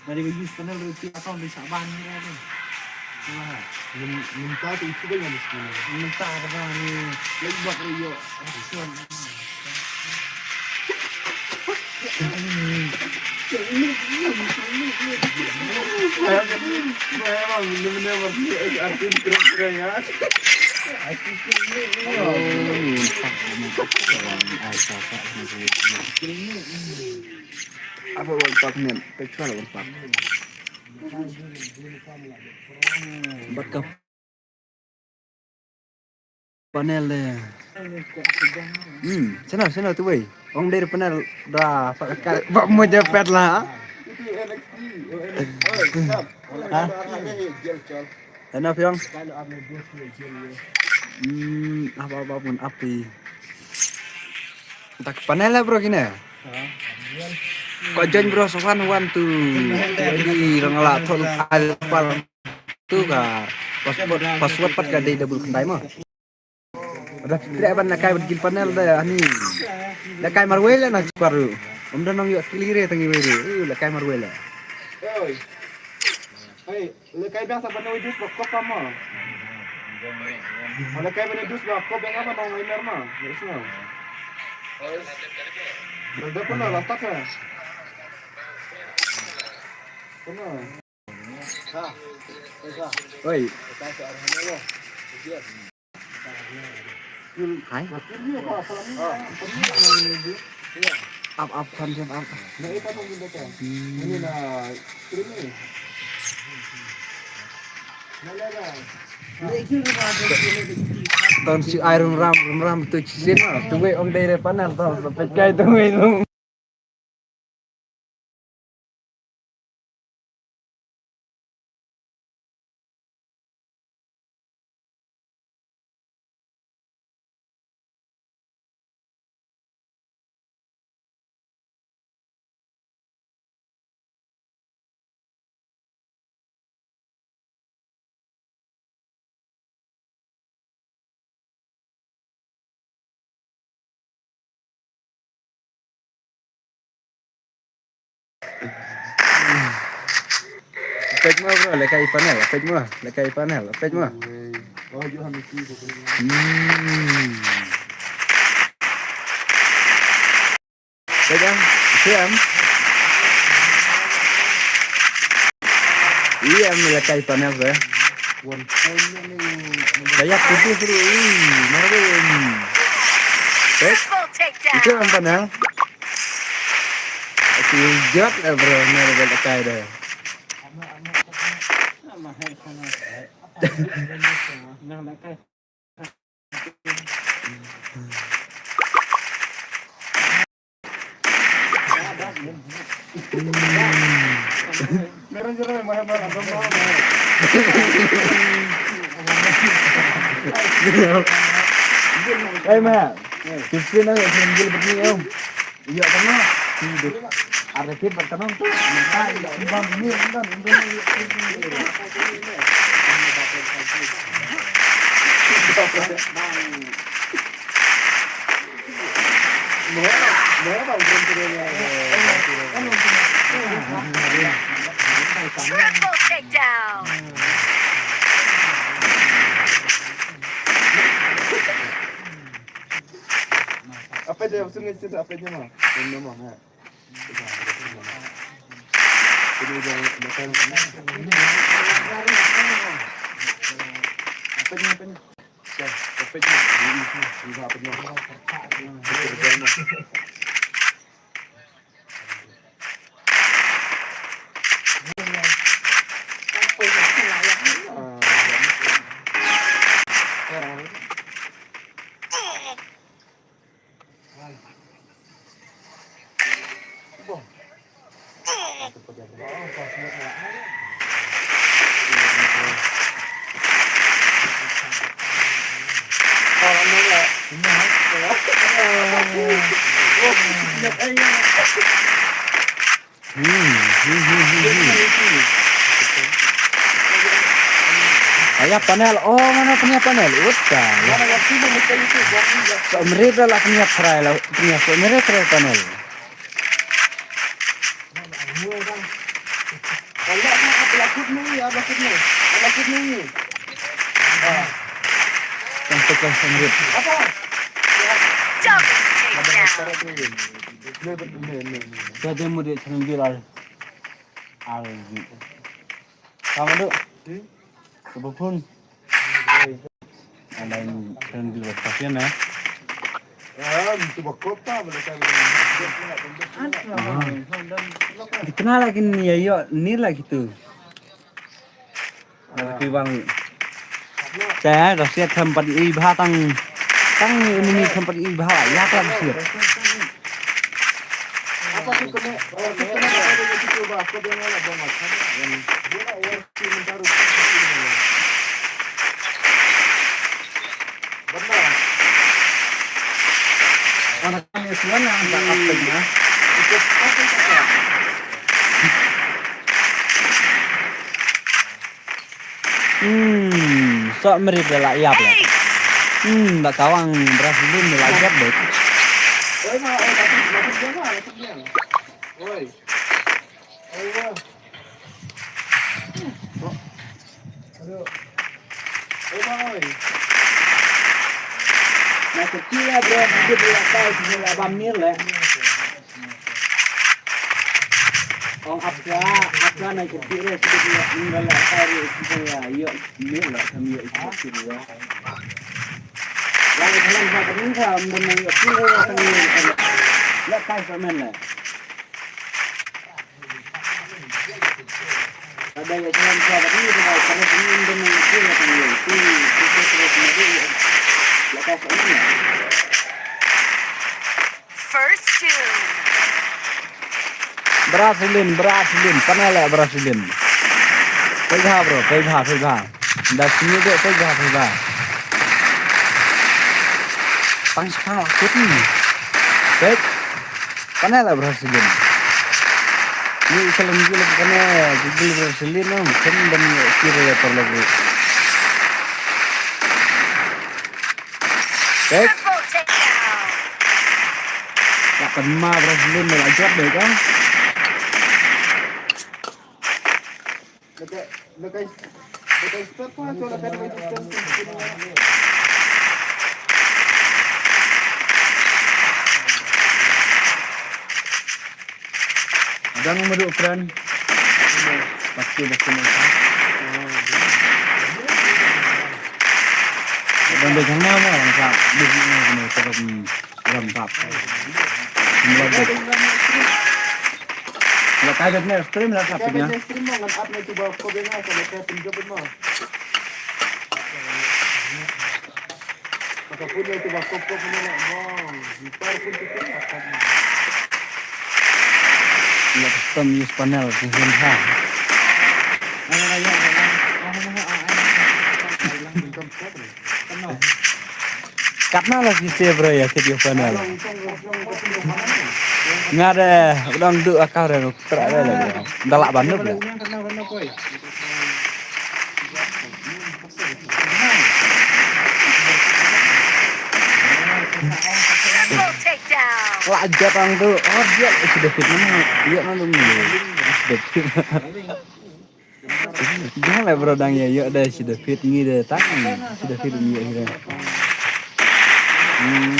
Dari bagi panel roti atau di Saban ni. Minta tu itu kan yang mesti. Minta apa ni? Lagi buat rio. Apa wal pak ni? Kecuali wal pak. Bat ka panel de. Hmm, sana, sana tu wei. Ong dari panel dah pakai bak mo jepet lah. Ha? Sana piang. Hmm, apa apa pun api. Tak panel lah bro kine. Ko join bro, so one one two. Jadi rang la thol al pal tu ka password, password pat ka dei double khyndai mo. Udah tre ban na kai bad gil panel da hani. Da kai marwei la na paru. Om da nong yo kili re tangi wei re. Uh, la kai marwei la. Oi. Hey, la kai biasa bana dus ba kop ma. La kai bana dus ba kop yang apa nong wei mer ma. Yes no. Da pun la start sa. Pun. Oi. Hai. Up, up, up, up. Hmm. Ton si ai run ram, run ram tu chisin ma. Tu wei ong dei re panel ton, pe kai tu wei lu. Peit mo bro, lehkai panel, peit mo, lehkai panel, peit mo. Hmm. Peit em, peit em. Iya, em lehkai panel bro. Daya putih seru, ih, mana dia ni? Peit. Itu em panel. Aku jawab lah bro, mana dia lehkai dah. Hey, Matt. Hey. Fifteen ang, fifteen gil betni, om. Iya, tengah. Hidup. Ada tip bertenang tu. Minta, iya, bang, ini, bang, ini. Triple takedown. Apa dia? Apa dia? Apa dia? Ïa panel, oh, mana pynïap panel? Uta. Sa mrit la pynïap trai la, pynïap sa mrit trai panel. Tang sa sa mrit. Double takedown. Sa dei mu dei channel viral. Al. Sama tu. Kebun. Ada yang keren juga pasien ya. Dikenal lagi ni ya, yuk, ni lagi tu. Ada lagi bang. Saya dah siap tempat ibadah tang, tang ini tempat ibadah ya, tak siap. Hmm, sok mrit da la ïap la. Hmm, da kawang Brazil da la ïap deh. Oi, ma, oi, ma, ma, ma, ma, ma, ma, oi. Oi, ma. Oi. Oi, ma, oi. Na kecil ya, bro, hidup di atas, di abang mir lah. Ong ap ka, ap ka na kyrkieh re, sdang ïa, ym da leh kai re, sdang ïa, ïoh mih leh, kam ïoh ïa kyrkieh re. Lai ka lem sa ka ring sa, ym da nang ïoh kyrkieh re, tang ïoh kyrkieh re. Leh kai sa men leh. Ka da ïa ka lem sa ka ring sa, ka da ym da nang ïoh kyrkieh re, tang ïoh kyrkieh re, leh kai sa men leh. First tune. Brazilian, Brazilian, panel Brazilian. Peit bha bro, peit bha, peit bha. Da sini deh, peit bha, peit bha. Tang shipang la kut ni. Peit. Panel Brazilian. Ni salam gila panel, gila Brazilian no, kan dan kira ya perlu bro. Peit. Triple takedown. Ïa kan ma Brazilian la jot deh kan. Dekat, dekat, dekat stop pa, tu dekat dekat stop. Dang madu friend. Pasti dah kena. Dang dah jangan mau, masa dia ni kena terus ram tap. Mula dah. Mula kai dah kena stream lah tap nya. Stream mau ngan up na tu ba ko bena sama saya pinjam mah. Ïa custom use panel sing sing ha. Katno la ki save re ïa kit ïa panel. Nga de u dang duh aka re. Trai re lagi. Da lah ban nup le. Triple takedown. Lah jatang tu. Oh, dia sudah fit mana? Dia mana ni? Sudah fit. Dia lah bro dang ya, ya dah sudah fit ni dah tang. Sudah fit ni ya. Hmm.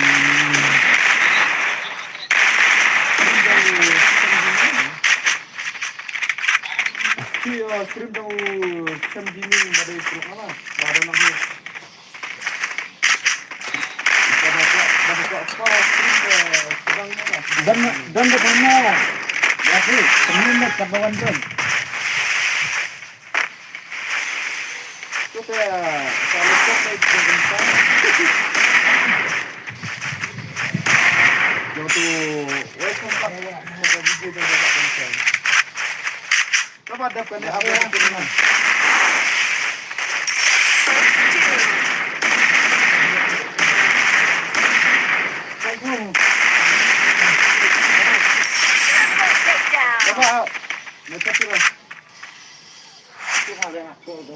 Ki, uh, stream dang u Sam Gaming ba dei stream apa? Ba dang nang. Don, don da kano? Ya sih, kami nak kawan don. Kita kalau kita kita. Yang tu, welcome back. Coba dep kane apa tu? Coba. Mata tu lah. Tu ada aku tu.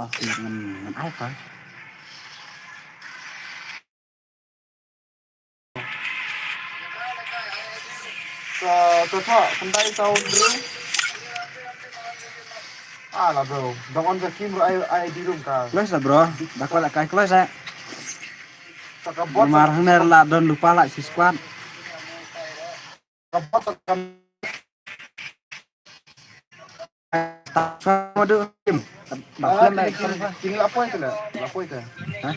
Ah, ngan, ngan ai pa. Sa, sa, sa, khyndai saw hynriew. Ah, la bro. Dang on ka kim ro ai, ai di rum ka. Close la bro. Dak la kai close eh. Sa ka bot. Mar hne la don lupa la si squad. Ka bot sa ka Madu, Kim. Ah, kini, kini, kini la poi tu la. La poi tu. Hah?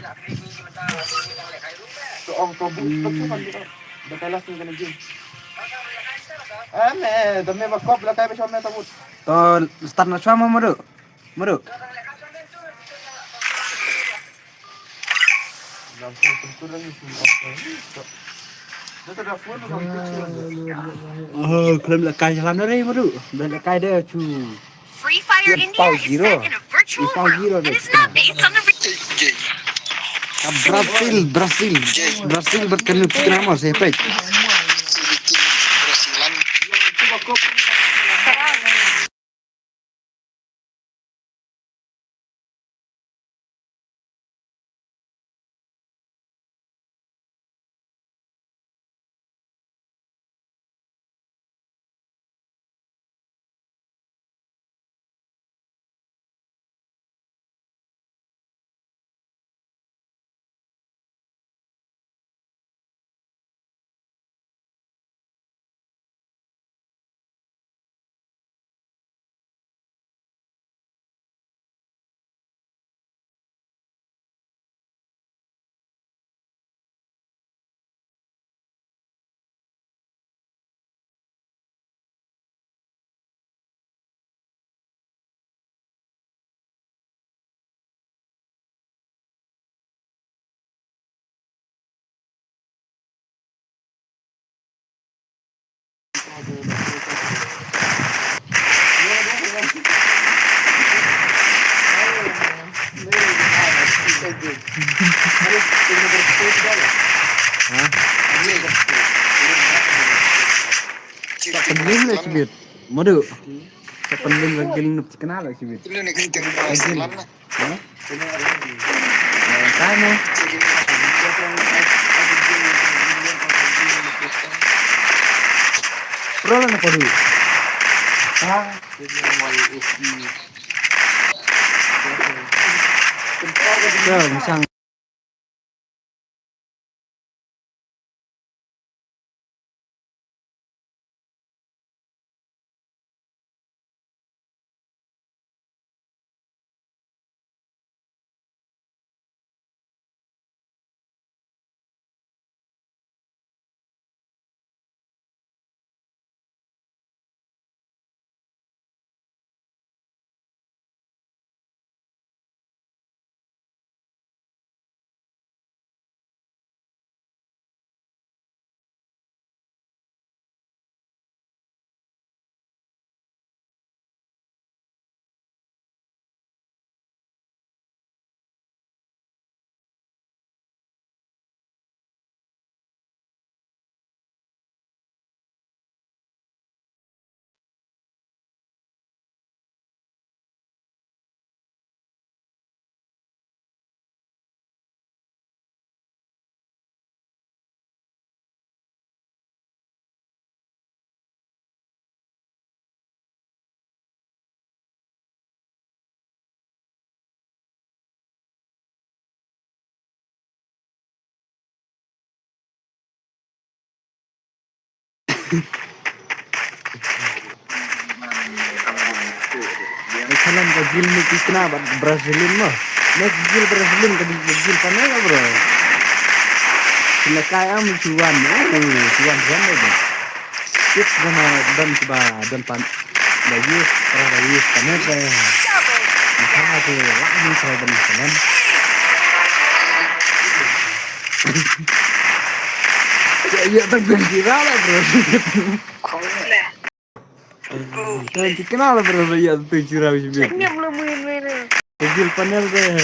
Tu ong tu bu, tu tu kan tu. Dah kalah sini kena Jim. Ah, me, dah me bakop la kai besok me tabut. Tu start na shwa mo Madu. Madu. Oh, khlem lehkai jlan re Madu. Khlem lehkai de chu. Free Fire India is set in a virtual world. It is not based on the re- Ka Brazil, Brazil. Brazil bad ka Ukraine mo se pek. Ha? Sa pynlong la shibit. Madu. Sa pynlong la gil nup chikna la shibit. Ha? Tama. Pro la na kodu. Ha? Ya, misang. Ïa ka gil ne ki kna bad Brazilian mo. Ne ki gil Brazilian ka gil panel bro. Sila kai am chuan. Chuan chuan mo. Tip gana don kiba don pan. Da yus, da yus panel da. Ni kala tu la ni sa don panel. Ya tak tu kira la bro. Nanti kenal bro ya tu kira bisi. Gil panel deh.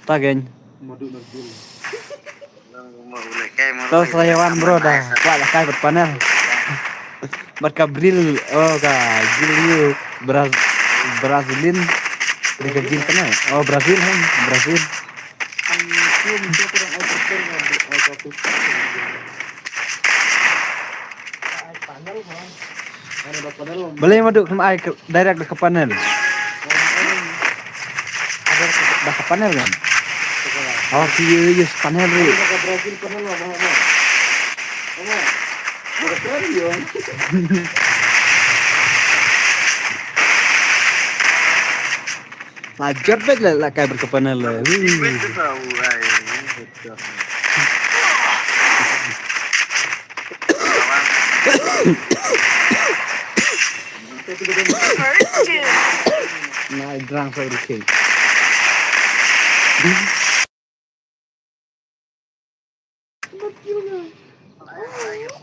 Tagen. Madu na gil. Nang ma ulai kai ma. To ulai sa yawan bro da. Kwah da kai bad panel. Bad ka bril. Oh ka gil yu. Bra-, Brazilin. Dari ka gil kana? Oh Brazil han. Brazil. Ang yu mesti kurang ai persen. Balei ma duk khlem ai direct da ka panel. Ada da ka panel kan. Oh ki use panel ri. La jot bad la, la kai bad ka panel la. Wih. First two. Na drang sa ruke.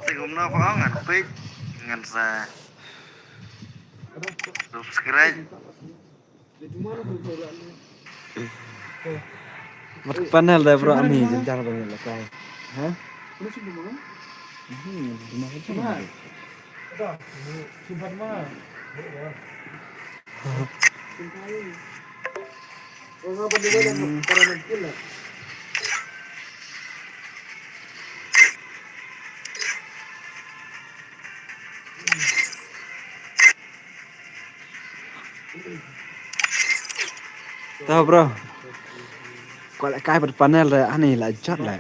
Tengok na apa ngan pik ngan sa subscribe. Mat panel da bro ani jynjar da la kai. Ha? Hmm, di mana tu? Tau bro. Ko la kai bad panel da ani la jot la.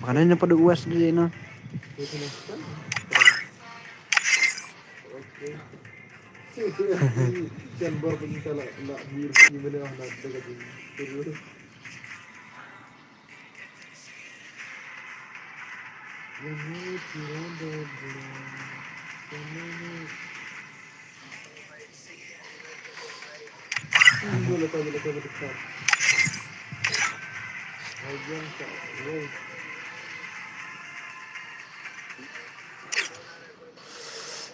Makane na padu was di no.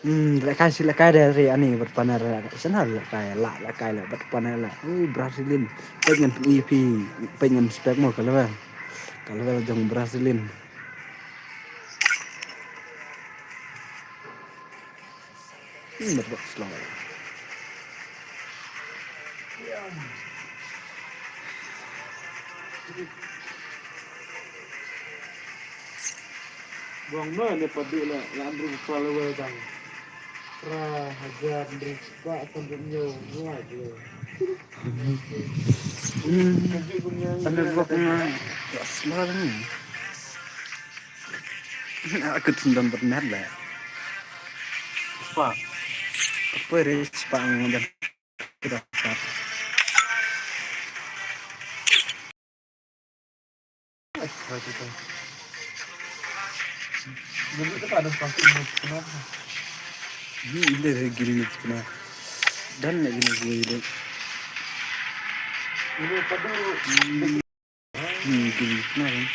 Hmm, la kai si la kai da ri ani bad panel la. Sana la kai la, la kai la bad panel la. Uh, Brazilian. Peit ngan pyn-i phi, peit ngan spek mo ka level. Ka level jong Brazilian. Hmm, bad bad slow. Bang na ne padu la, la andru follower bang. Pra hajar andru spah san andru nyo like le. Hmm. Andru bok na. Ya, slow lang. Aku tendang bernat lah. Spah. Apa re spah ngam. Ini dia gini nih, kena. Dan lagi nih, gini. Ini apa dulu? Hmm, gini, kena, kan?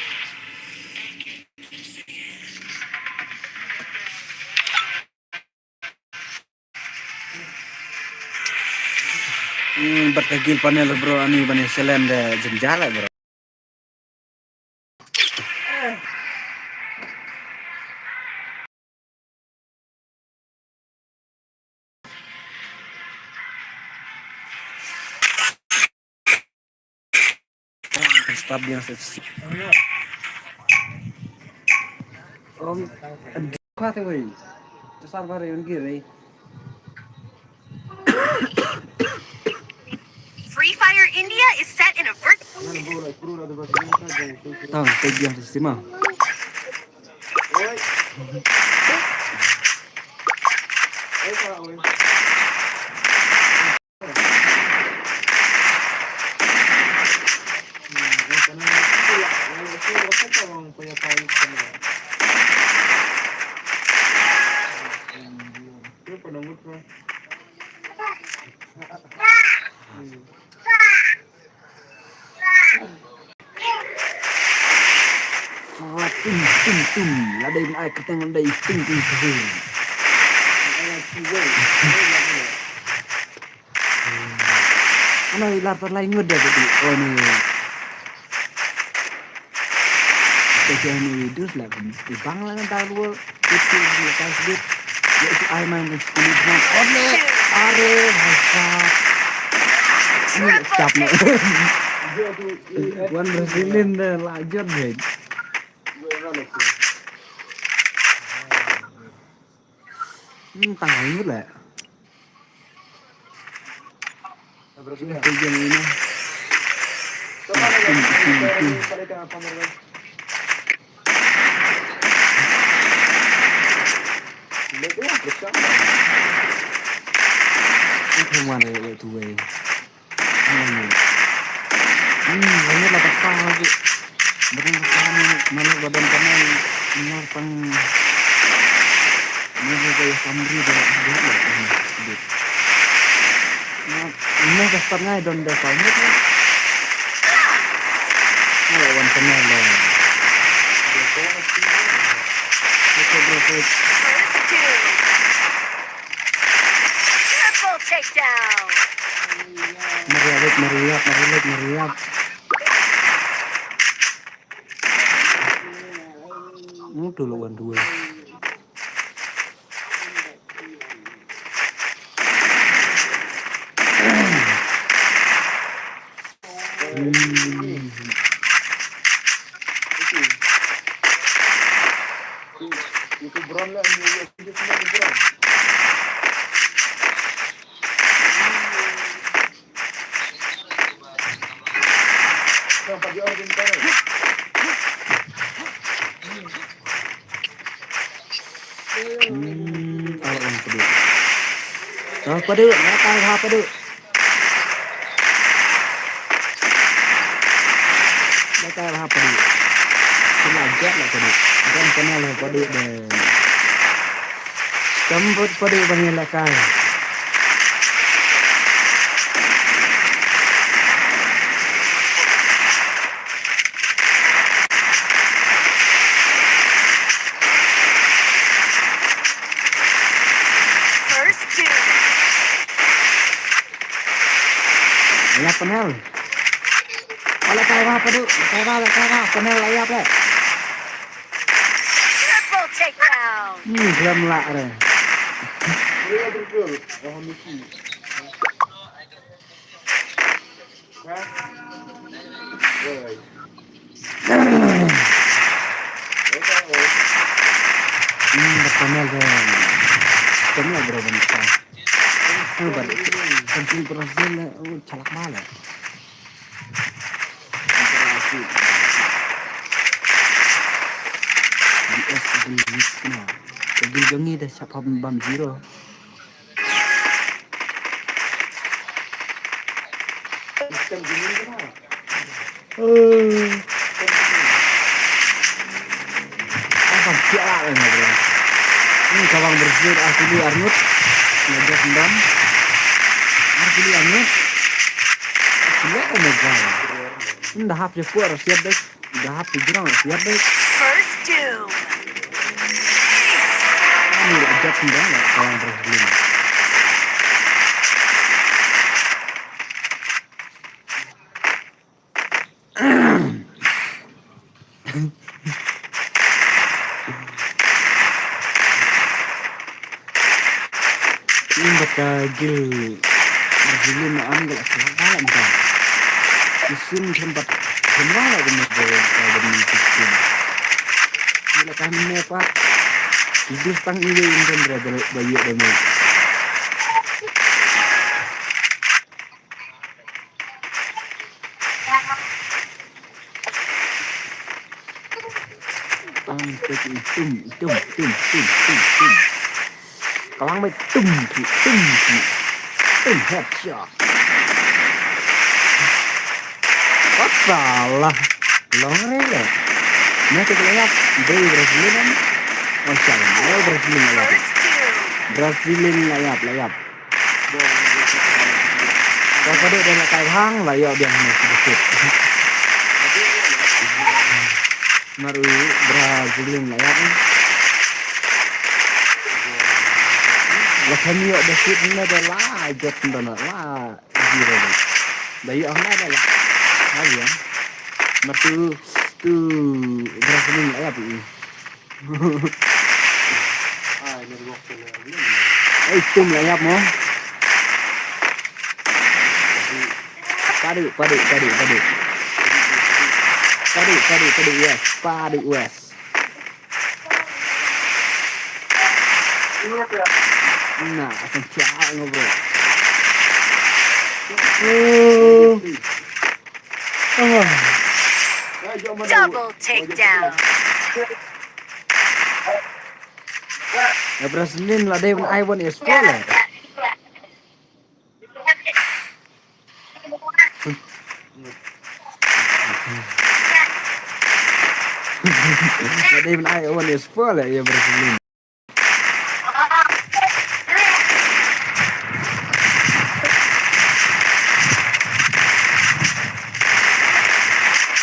Hmm, bad ka gil panel bro, ani ban ïa challenge da jynjar bro. Stop biang sa. Om, kwa te wei. Te sar bare un gire. Free Fire India is set in a virt- Tang, te biang sa sima. Tum, tum, tum. La dei ban ai kyrteng, la dei tum, tum, suhur. Ana i lar tar lai ngut da budi. Oh, ni. Te ke ni dus la, i bang la ngan tar wal. Itu la kai sedit. Ya, si ai main ke sepuluh orang. Ole, are, hasa. Ni cap na. Wan Brazilian da la jot, mate. Hmm, tang ngut la. Sila tu yang ini. Itu, itu, itu. Itu mana ya, itu, eh. Hmm, ini lah besar lagi. Badan besar ni, mana badan kami, mana pang, mana gaya samri dah, dah lah, hmm, sedikit. Nah, ini dah start ngai, don dah start ngai. Nah, lawan kenal dah. Oke, bro, oke. First kill. Triple takedown. Mariap, mariap, mariap, mariap. Mutu lawan dua. Hmm. Itu, itu Bron lah, ini dia punya Bron. Kenapa dia orang bintang? Hmm, tara ong padu. Tara padu, tara padu. Tara padu. Sila jat la padu. Kan kenal padu de. Sambut padu bang lakai. First kill. Layap panel. Ala kai ba padu, kai ba, kai ba panel layap le. Triple takedown. Hmm, dalam lak re. Hmm, bertanya ke. Bertanya berapa nih? Kan pada kan tim Brazil lah, oh, calak malah. Brazil. B S Gil Gil kena. Gil Gil ni dah siap bam zero. Ni kawang bersih, ah, sini Arnut. Ngajar sendam. Ah, sini Arnut. Sini Arnut. Ini dah hap je kuat, siap deh. Dah hap tu jurang, siap deh. First kill. Ani dah ajak sendang lah, kawan terus dulu. Ini baka gil. Gil na ani kalau salah kalah macam. Isin sempat semua lah kena berada di isin. Bila kami mepat, hidup tang iwe insan berada bayu dan baik. Tang, tum, tum, tum, tum, tum, tum. Kalang mai tum, tum, tum, tum. Tum, headshot. Wat salah. Long re le. Nya te layap. Dei Brazilian. Macam. Oh, Brazilian layap. Brazilian layap, layap. Ka padu da la kai bhang, la ïoh biang ne sedikit. Mar u Brazilian la ïap. La kham ïoh da shoot ne da la jot da na la zero. Da ïoh ne da la. Ha ïa. Mar tu tu Brazilian la ïap. Ai, network tu la. Ai, tum la ïap mo. Padu, padu, padu, padu. Padu, padu, padu, yes. Padu, yes. Nah, asal siap ngobrol. Oh. Ah. Double takedown. Ya, Brazilian la dei ban ai one is four la. La dei ban ai one is four la ya Brazilian.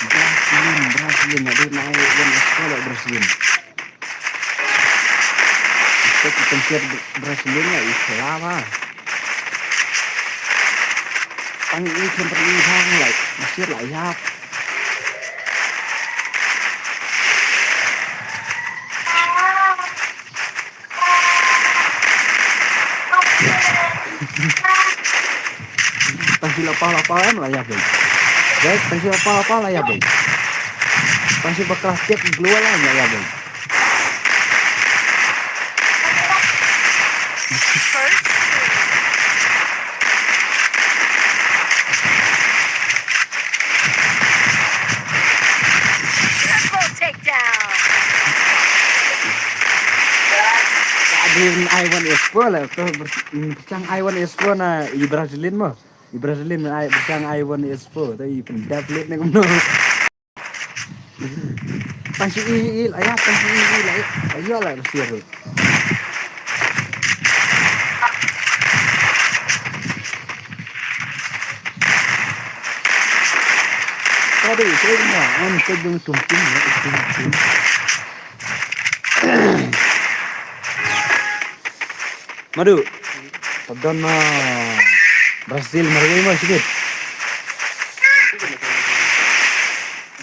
Brazilian, Brazilian, la dei ban ai one is four la Brazilian. Ito ki pynsiar Brazilian la i khlaba. Tang i khlem pat i hang la, pynsiar la ïap. Tang si la pa la pa em la ïap. Guys, tang si la pa la pa la ïap. Tang si bakla tiap glua la em la ïap. First. Triple takedown. Ka dei ban ai one is four la, to ber-, mm, pyrshang ai one is four na i Brazilian mo. I Brazilian ai pyrshang ai one is four, to i pyndep lut ne kumno. Tang shi i, i, la ïa, tang shi i, i, la ïa, la ïa, la ïa, la ïa. Tadi, saya dengar, am, saya dengar tum, tum, ya, tum, tum. Madu. Tadon, ah, Brazil, Marwei mo, sikit.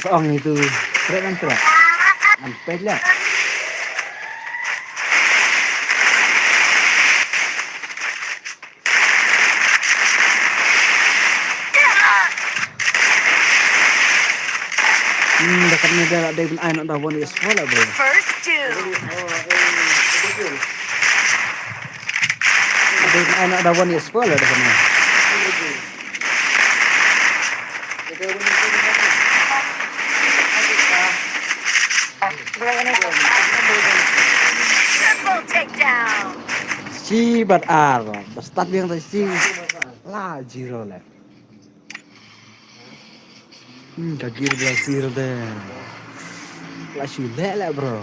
Ang itu, trek kan trek. Ang pet lah. Hmm, dekat ni dia ada pun anak dah one is four lah, bro. First two. Ada pun anak dah one is four lah dekat ni. Triple takedown. Shi bad ar, ba start biang ta shi la zero leh. Hmm, ka gear Brazil te. La shu leh leh, bro.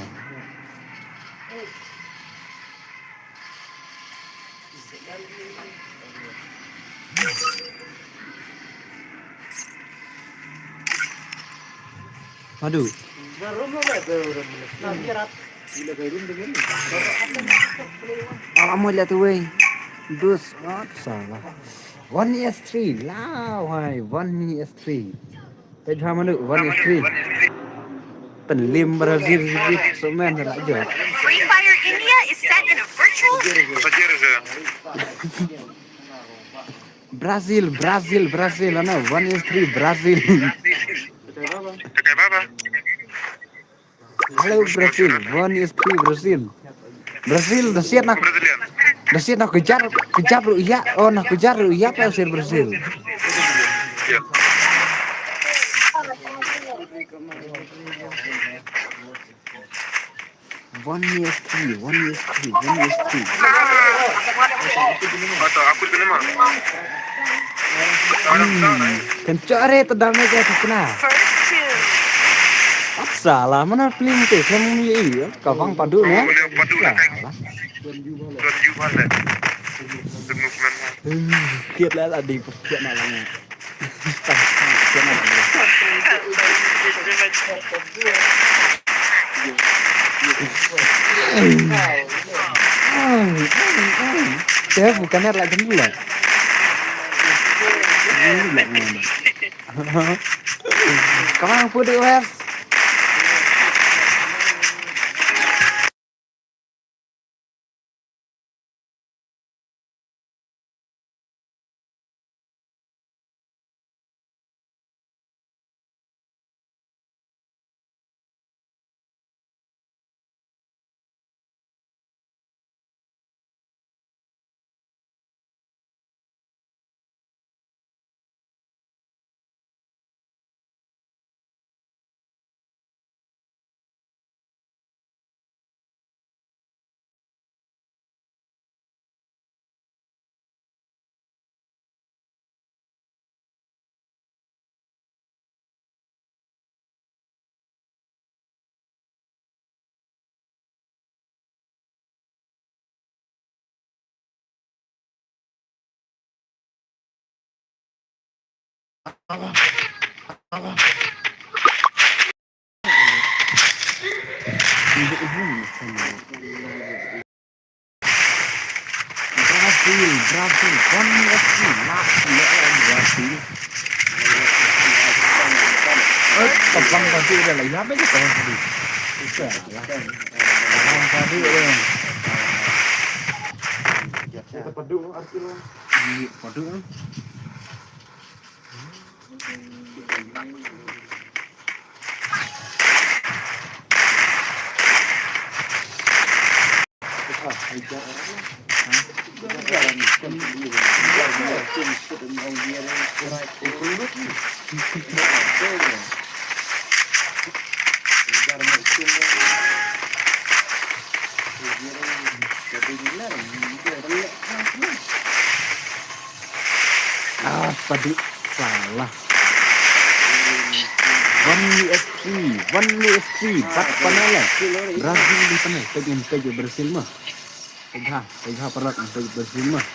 Aduh. Alam mo la tu wei. Dus, ah, salah. One S three, la wai, one S three. Peit ha manu, one S three. Pynlim Brazil, Brazil, so man, la jot. Free Fire India is set in a virtual Brazil, Brazil, Brazil, ano, one S three, Brazil. Hello, Brazil, one S three, Brazil. Brazil, da siat na, da siat na kejar, kejar ruh ïa, oh, na kejar ruh ïa, pa sir Brazil. One S three, one S three, one S three. Atau aku kena mah. Hmm. Kencok re tedam ni ke kena. First two. Salah, mana pling tu? Kamu ni, eh, kawang padu ni. Padu lah. Salah. Tuan Yuval lah. The movement. Hmm, kiat lah tadi, kiat nak lama. Kiat nak lama. Te bukan lah jendela. Come on, put it west. Brazil, Brazil, one F C, last, last, Brazil. Eh, tebang tadi udah lah, ya, apa aja tebang tadi? Udah lah. Tebang tadi, eh. Kita padu, Arsil. Iya, padu. Ah, padu salah. One V S three, one V S three, bad panel eh. Brazil di panel, peit, peit Brazil mah. Peit ha, peit ha, paralok, peit Brazil mah.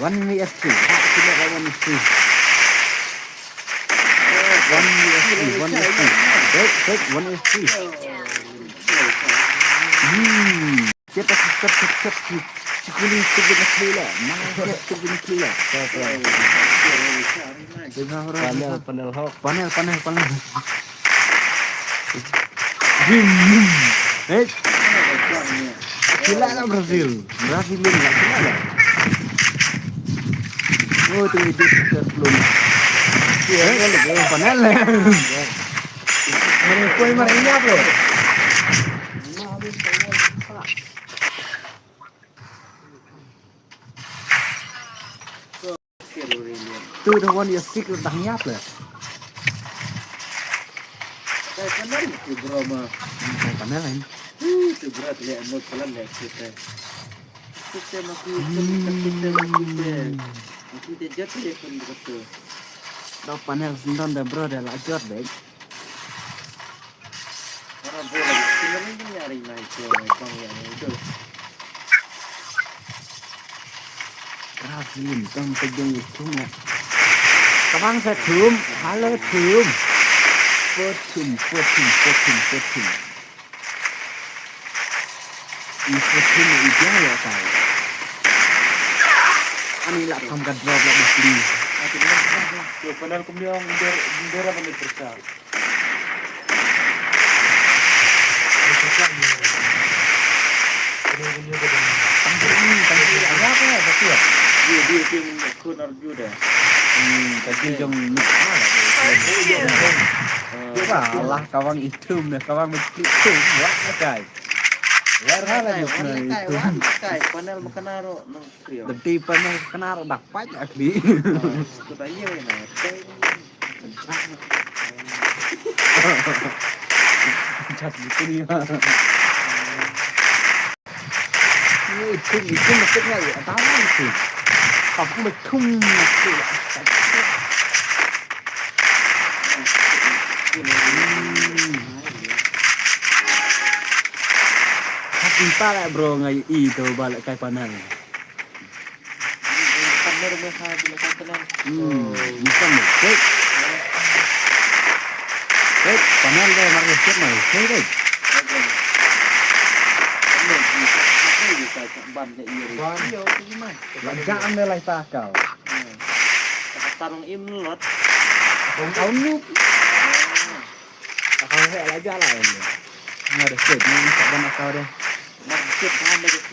One V S three, ha, sila one V S three. One V S three, one V S three. Peit, peit, one V S three. Hmm. Chet, chet, chet, chet, chet. Chikuli, chikuli, chikuli. Mana chet, chikuli, chikuli. Panel, panel, hok. Panel, panel, panel. Hey. Sila lah Brazil. Brazil ni lah, sila lah. Oh, tu dia kita belum. Ya, panel lah. Mana kau mana ini apa? Tu dah wan ya sik dah ngiap le. Kai panel tu bro ma. Kai panel lain. Tu bro le mo panel le kita. Kita maki kita kita maki kita. Maki kita jatuh ya pun betul. Dah panel sendon dah bro dah lah jot deh. Brazil, tang pejeng thum ya. Kabang sa thum, hala thum. Pothum, pothum, pothum, pothum. Ih, pothum ih jang ya kai. Ani lah kam ka drop lah bas ni. Yo, panel kumne ong der der apa ni persa. Salah, kawang itum ne, kawang mesti itum, wah kai. Wer hala kai, wan kai, wan kai, panel makanaro nang krio. Dadi panel makanaro dak pait akli. Kuda iya na. Jas gitu ni. Ni itum, itum masuk ngai, tahu itum. Tapi itum masuk. Hak minta lah bro ngai i tu balik kai panel. Hmm, bisa ni. Cek. Cek, panel dia marah cek mai. Cek, cek. Ïa ka ban ka ïa ri. Ban. Ïa u tu mai. La jam ne lai ta kau. Hmm. Ka tarong im lot. Kau nup. Kau he la jam la im. Nga da sep ni sa ban kau deh. Nga da sep ban da sep.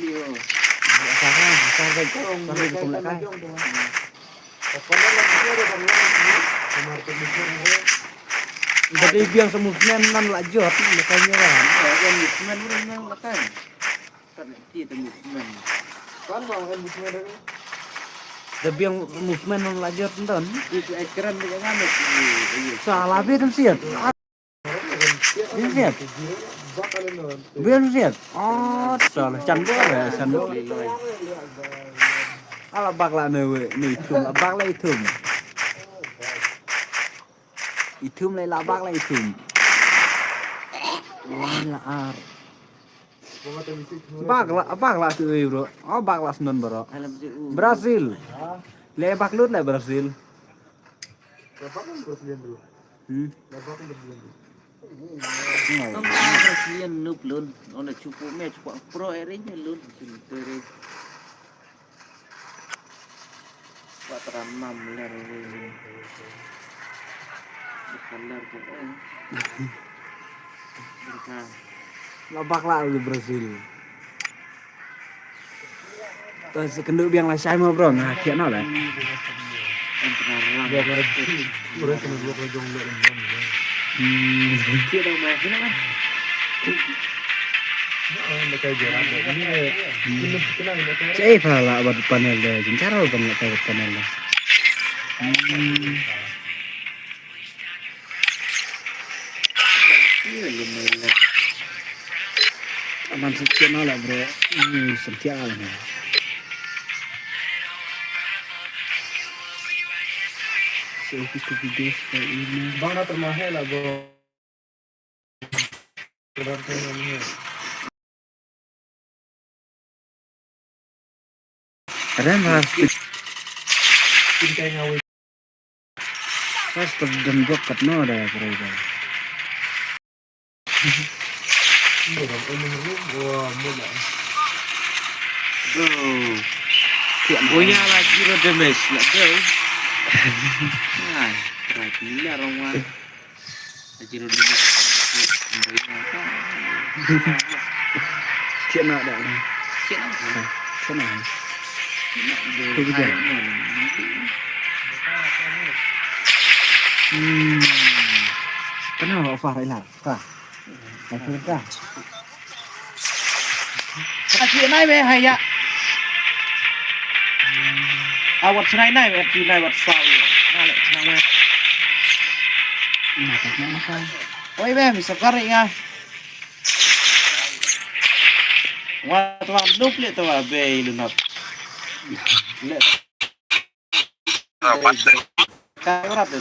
Sa ha sa ba kau sa ba kum la kai. Ba dei biang sa movement nan la jot, makanya lah. Movement nan la kai. Kan ti tu movement. Kan mau kan movement ni. Da biang movement nan la jot ntan. Itu ekran dia kan. Salah be tam siat. Biang siat. Biang siat. Oh, salah. Chan bor ya, chan bor. Ala bak la ne we, ne ithum, bak la ithum. Ithum le la bak la ithum. Wan la ar. Bak la, bak la tu, bro. Oh, bak la snon, bro. Brazil. Le bak lut le Brazil. Hmm. Brazilian noob lun. Ona chupu me chupu pro ering lun. Chupu ering. Wa tara nam ler ring. Bukan ler tu, eh. Bukan. La bak la le Brazil. To sa kynduh biang la shai mo bro, nga thiah noh la. Yang tara ram. Bro, kena jong le. Hmm. Thiah dah mai kena kan. Che pha la bad panel de, jin charo ban la ka panel de. Hmm. Aman sik na la bro. Hmm, sik na la. So, kita video sa ini. Bang na termahe la bro. Ren ras. Ras ter den bok kat no da kere da. Bro. Punya lagi lo damage nak bro. Nah, right, ini lah orang. Thiah noh da. Thiah noh. Thiah noh. Hmm. Kenapa offer ila? Ka. Ka. Ka chi nai me hai ya. A wat chi nai nai me chi nai wat sa ya. Na le chi nai me. Na ta na sa. Oi me mi sa kar nga. Wat wa nup le to wa be lu nop. Le. Ka rat de.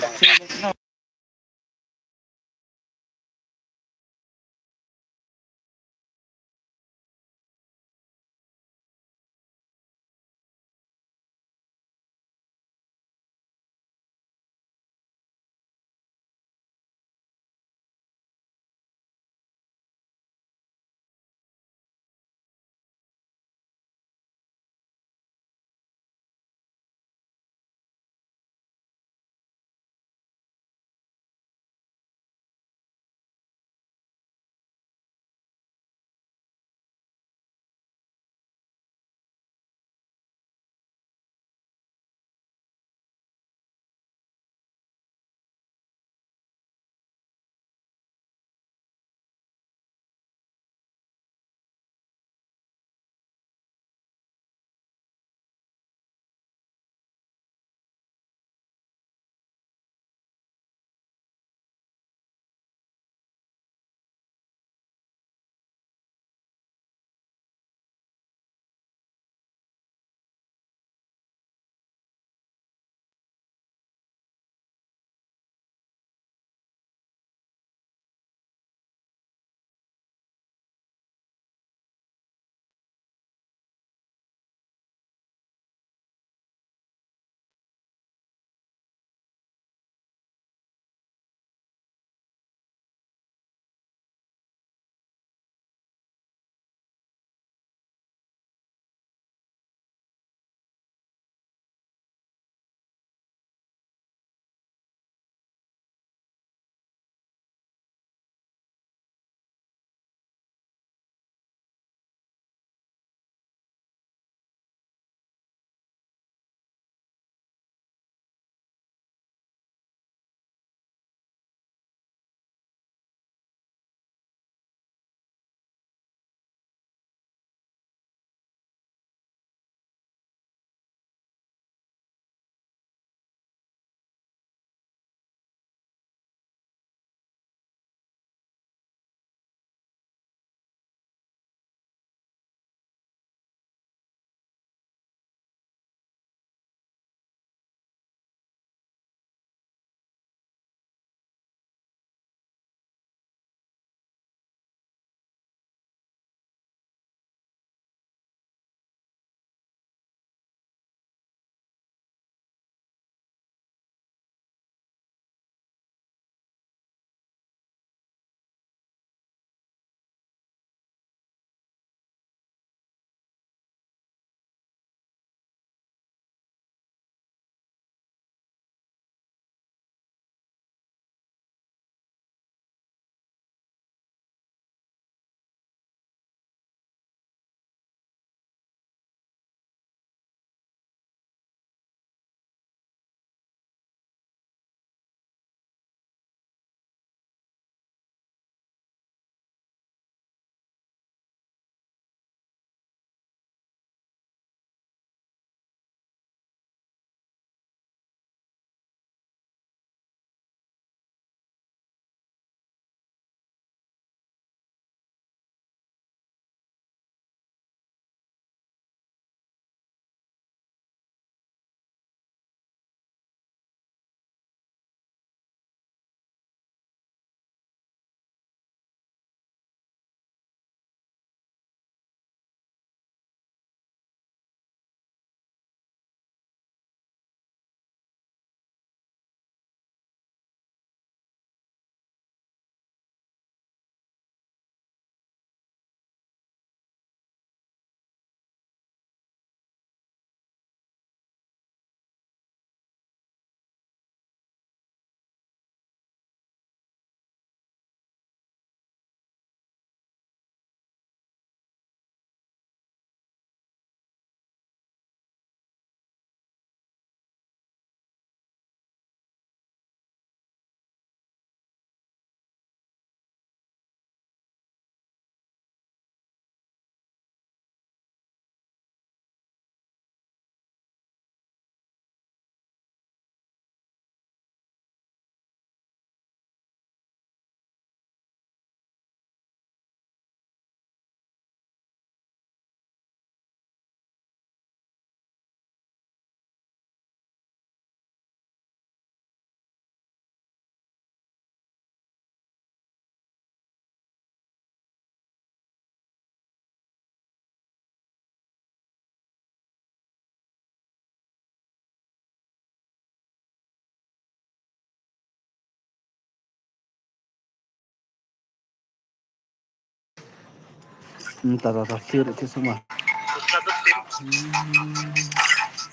Hmm, ta ta ta, clear it sama.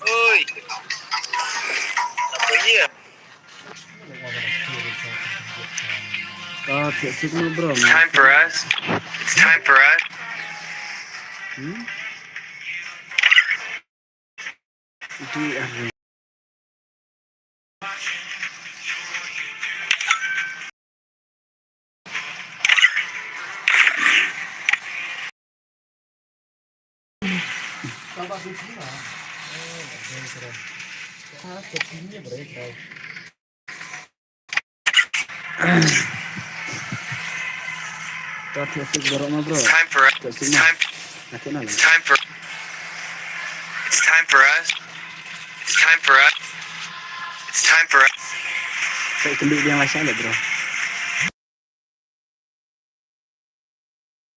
Oi. Apa ye? Ah, thiah signal, bro. It's time for us. It's time for us. Hmm? Itu yang Time for us. Time. It's time for. It's time for us. It's time for us. It's time for us. Sa ikynduh biang lashai leh, bro.